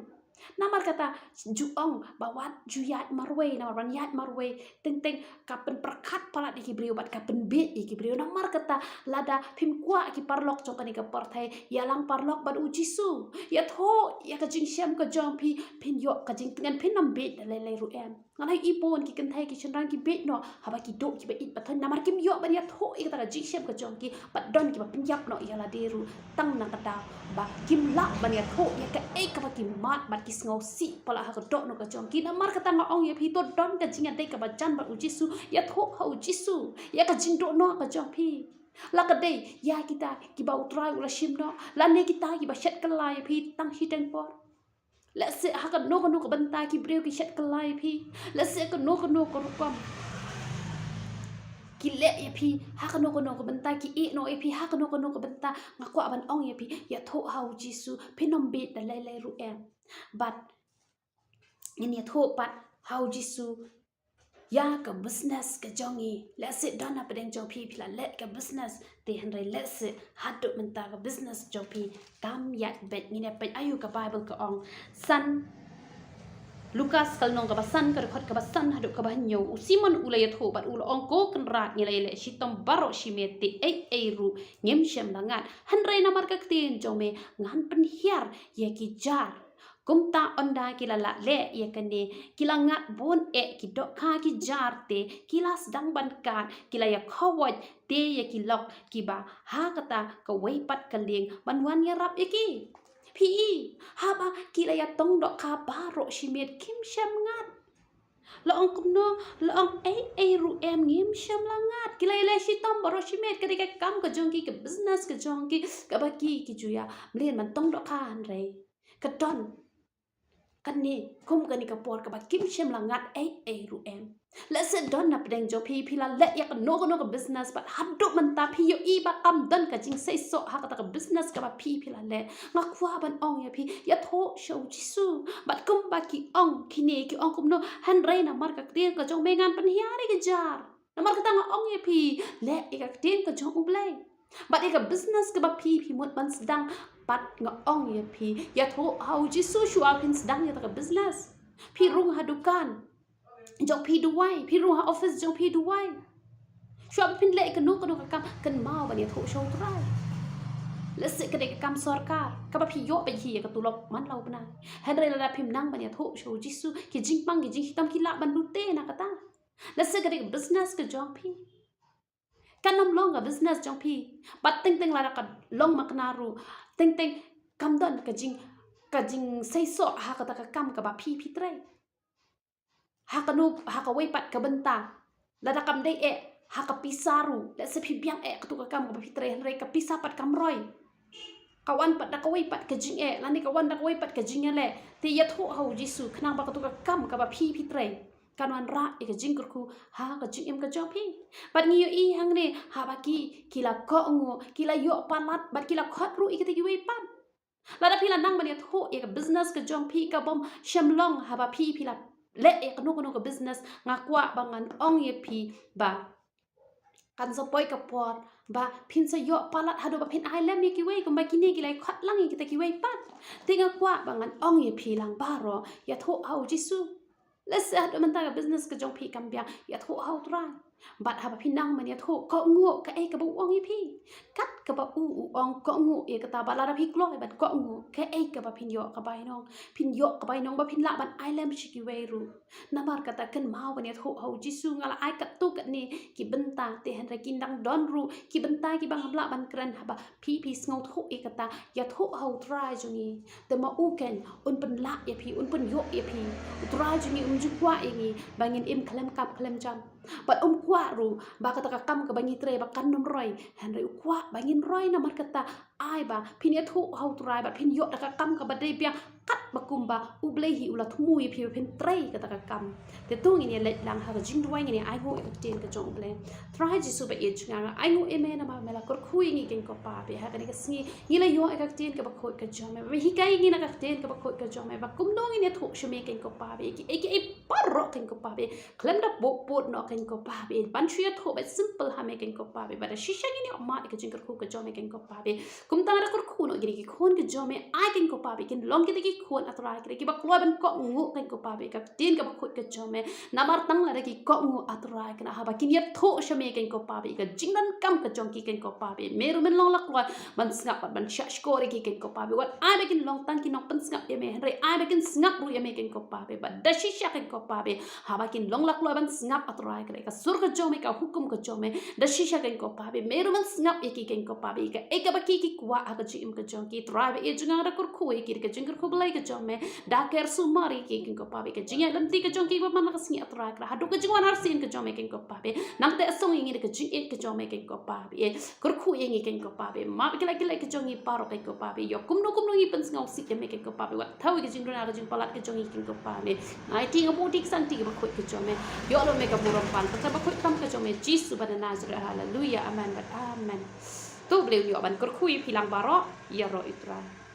Namar kata ju ong ba wat ju ïaid marwei, namar ban ïaid marwei teng teng ka pynpyrkhat palat ïa ki briew bad ka pynbieit ïa ki briew. Namar kata lada phim kwah ki paralok jong kane ka pyrthei, ïalang paralok bad u Jisu. Ïathuh ïa ka jingshem ka jong phi, phin ïoh ka jingtngen, phin ym bieit da lei lei ruh em. Nga la ïohi bun ki kynthei ki shynrang ki bieit noh haba ki duh kiba ïeit ba thoiñ, namar kim ïoh ban ïathuh ïa kata ka jingshem ka jong ki, bad don kiba pynïap noh ïa lade ruh tang na ka daw ba kim lah ban ïathuh ïa kaei kaba ki mad bad ki sngewsih palat ha ka dohnud ka jong ki. Namar kata nga ong ïa phi, to don ka jingïadei kaba jan bad u Jisu, ïathuh ha u Jisu ïa ka jingduh noh ka jong phi. La ka dei ïa kita kiba u Trai u la shim noh, lane kita kiba shet kylla ïa phi tang shiteng por. Lehse ha kano kano ka bynta ki briew ki shet kylla ïa phi. Lehse kano kano ka rukom ki leh ïa phi, ha kano kano ka bynta ki ïeh noh ïa phi, ha kano kano ka bynta, nga kwah ban ong ïa phi, ïathuh ha u Jisu, phin ym bieit da lei lei ruh em. Bad ngin ïathuh pat ha u Jisu ïa ka business ka jong ngi. Lehse don hapdeng jong phi, phi la leh ka business, te hynrei lehse haduh mynta ka business jong phi kam ïaid beit. Ngin ïa peit aïu ka Bible ka ong. San Lukas ka lynnong kaba san, ka dkhot kaba san haduh kaba hynñiew. U Simon u la ïathuh bad u la ong, Ko Kynrad, ngi la ïaleh shitom baroh shi miet, te ei ei ruh ngim shym la ngat. Hynrei namar ka ktien jong me ngan pynhiar ïa ki jar. Kumta ynda ki la lah leh ïa kane, ki la ngat bun eh ki dohkha ki jar, te ki la sdang ban kad, ki la ïakhawoit te ïa ki lok kiba ha kata kawei pat ka lieng ban wan ïarap ïa ki. Phi i, haba ki la ïatong dohkha baroh shi miet, kim shym ngat. La ong kumno? La ong ei ei ruh em, ngim shym la ngat. Ki la ïaleh shitom baroh shi miet, ka dei ka kam ka jong ki, ka business ka jong ki kaba ki ki ju ïa mlien ban tong dohkha, hynrei ka don kane kum kane ka por kaba kim shym la ngat ei ei ruh em. Lehse don hapdeng jong phi, phi la leh ïa kano kano ka business bad haduh mynta phi ïohi ba kam don ka jingseisoh ha kata ka business kaba phi phi la leh. Nga kwah ban ong ïa phi, ïathuh sha u Jisu. Bad kumba ki ong kine, ki ong kumno? Hynrei namar ka ktien ka jong me ngan pynhiar ïa ki jar. Namar kata nga ong ïa phi, leh ïa ka ktien ka jong U Blei. Bad ïa ka business kaba phi phi mut ban sdang, bad nga ong ïa phi, ïathuh ha u Jisu shuwa phin sdang ïa kata ka business. Phi rung ha dukan jong phi duwai, phi rung ha office jong phi duwai. Shuwa phin leh ïa kano kano ka kam, kynmaw ban ïathuh sha u Trai. Lehse ka dei ka kam sorkar kaba phi ïoh beit hi ïa ka tulop man la u bnai, hynrei lada phim nang ban ïathuh sha u Jisu, ki jingpang ki jingshitom ki lah ban lute na kata. Lehse ka dei ka business ka jong phi. Kan ym long ka business jong phi. Bad teng teng lada ka long makna ruh, teng teng kam don ka jing, ka jingseisoh ha kata ka kam kaba phi phi trei. Ha kano, ha kawei pat ka bynta, lada kam dei eh ha ka pisa ruh, lehse phi biang eh katu ka kam kaba phi trei, hynrei ka pisa pat kam roi. Ka wan pat da kawei pat ka jingeh, lane ka wan da kawei pat ka jingïaleh. Te ïathuh ha u Jisu khnang ba katu ka kam kaba phi phi trei kan wanrah ïa ka jingkyrkhu ha ka jingim ka jong phi. Bad ngi ïohi hangne, haba ki, ki la kohnguh, ki la ïoh palat, bad ki la khot ruh ïa kita kiwei pat. Lada phi la nang ban ïathuh ïa ka business ka jong phi kabym shym long, haba phi phi la leh ïa kano kano ka business, nga kwah ba ngan ong ïa phi ba kan sa poi ka por ba phin sa ïoh palat haduh ba phin ai lem ïa kiwei, kumba kine ki la ïa khot lang ïa kita kiwei pat. Te nga kwah ba ngan ong ïa phi lang baroh, ïathuh ha u Jisu. Lehse haduh mynta ka business ka jong phi kam biang, ïathuh ha u Trai. Bad haba phi nang ban ïathuh, kohnguh kaei kaba u ong ïa phi. Kat kaba u u ong, kohnguh ïa kata, bad lada phi kloi ban kohnguh, kaei kaba phin ïoh ka bainong? Phin ïoh ka bainong ba phin lah ban ai lem sha kiwei ruh. Namar kata kynmaw ban ïathuh ha u Jisu. Nga la ai katto katne ki bynta, te hynrei kin dang don ruh ki bynta kiba ngam lah ban kren. Haba phi phi sngewthuh ïa kata, ïathuh ha u Trai jong ngi. Te ma u keiñ un pynlah ïa phi, un pynïoh ïa phi. U Trai jong ngi um ju kwah ïa ngi ba ngin im khlem kap khlem jam. Bad um kwah ruh ba kata ka kam kaba ngi trei ba kan ym roi, hynrei u kwah ba ngin roi. Namar kata ai ba phin ïathuh ha u Trai bad phin ïoh da ka kam kaba dei biang kat Ba kumba U Blei hi u la thmu ïa phi ba phin trei kata ka kam. Te to ngin ïa leit lang ha ka jingduwai, ngin ïa ainguh ïa ka ktien ka jong U Blei. Trai Jisu ba ïeit jong nga, nga ainguh ïa me namar me la kyrkhu ïa ngi keiñ ko Pa Blei. Ha kane ka sngi ngi la ïoh ïa ka ktien kaba khuid ka jong me. Me hikai ïa ngi na ka ktien kaba khuid ka jong me ba kumno ngin ïathuh sha me keiñ ko Pa Blei. Ïa ki, ïa ki, ïa baroh keiñ ko Pa Blei. Khlem da pud pud noh keiñ ko Pa Blei. Ban shu ïathuh ba simple ha me keiñ ko Pa Blei. Ba da shisha ngin ïoh mad ïa ka jingkyrkhu ka jong me keiñ ko Pa Blei. Kumta nga da kyrkhu noh ïa kine ki khun ka jong me, ai keiñ ko Pa Blei, kin long kita ki khun, A Trai, kiba kloi ban kohnguh keiñ ko Pa Blei ïa ka ktien kaba khuid ka jong me. Namar tang lada ki kohnguh, A Trai, kane haba kin ïathuh sha me keiñ ko Pa Blei ïa ka jingdonkam ka jong ki keiñ ko Pa Blei. Me ruh men long la kloi ban sngap bad ban shahshkor ïa ki keiñ ko Pa Blei. Wat ai ba kin long tang ki nongpynsngap ïa me, hynrei ai ba kin sngap ruh ïa me keiñ ko Pa Blei. Bad da shisha keiñ ko Pa Blei, haba kin long la kloi ban sngap, A Trai, ïa ka sur ka jong me, ka hukum ka jong me, da shisha keiñ ko Pa Blei, me ruh men sngap ïa ki keiñ ko Pa Blei, ïa kaei kaba ki, ki kwah ha ka jingim ka jong ki. Trai ba ïeit jong nga, nga da kyrkhu ïa ki da ka jingkyrkhu Blei ka jong me. Da ker sumar ïa ki keiñ ko Pa Blei, ka jingïaid lynti ka jong ki ba man la ka sngi, A Trai, haduh ka jingwan arsien ka jong me keiñ ko Pa Blei. Nangta song ïa ngi da ka jingïeit ka jong me keiñ ko Pa Blei. Kyrkhu ïa ngi keiñ ko Pa Blei. Map ïa ki lait ki lait ka jong ngi baroh keiñ ko Pa Blei. Ïoh kumno kumno ngi pynsngewsih ïa me keiñ ko Pa Blei. Wat thew ïa ka jingduna ka jingpalat ka jong ngi keiñ ko Pa Blei. Ngi aiti nga bud ïa ki san ti kiba khuid ka jong me. Ïoh lut me ka burom pan kata ba khuid tam ka jong me, Jisu ba na Nasareth. Haleluya. Amen bad amen. To U Blei un ïoh ban kyrkhu ïa phi lang baroh. Ïaroh U Trai.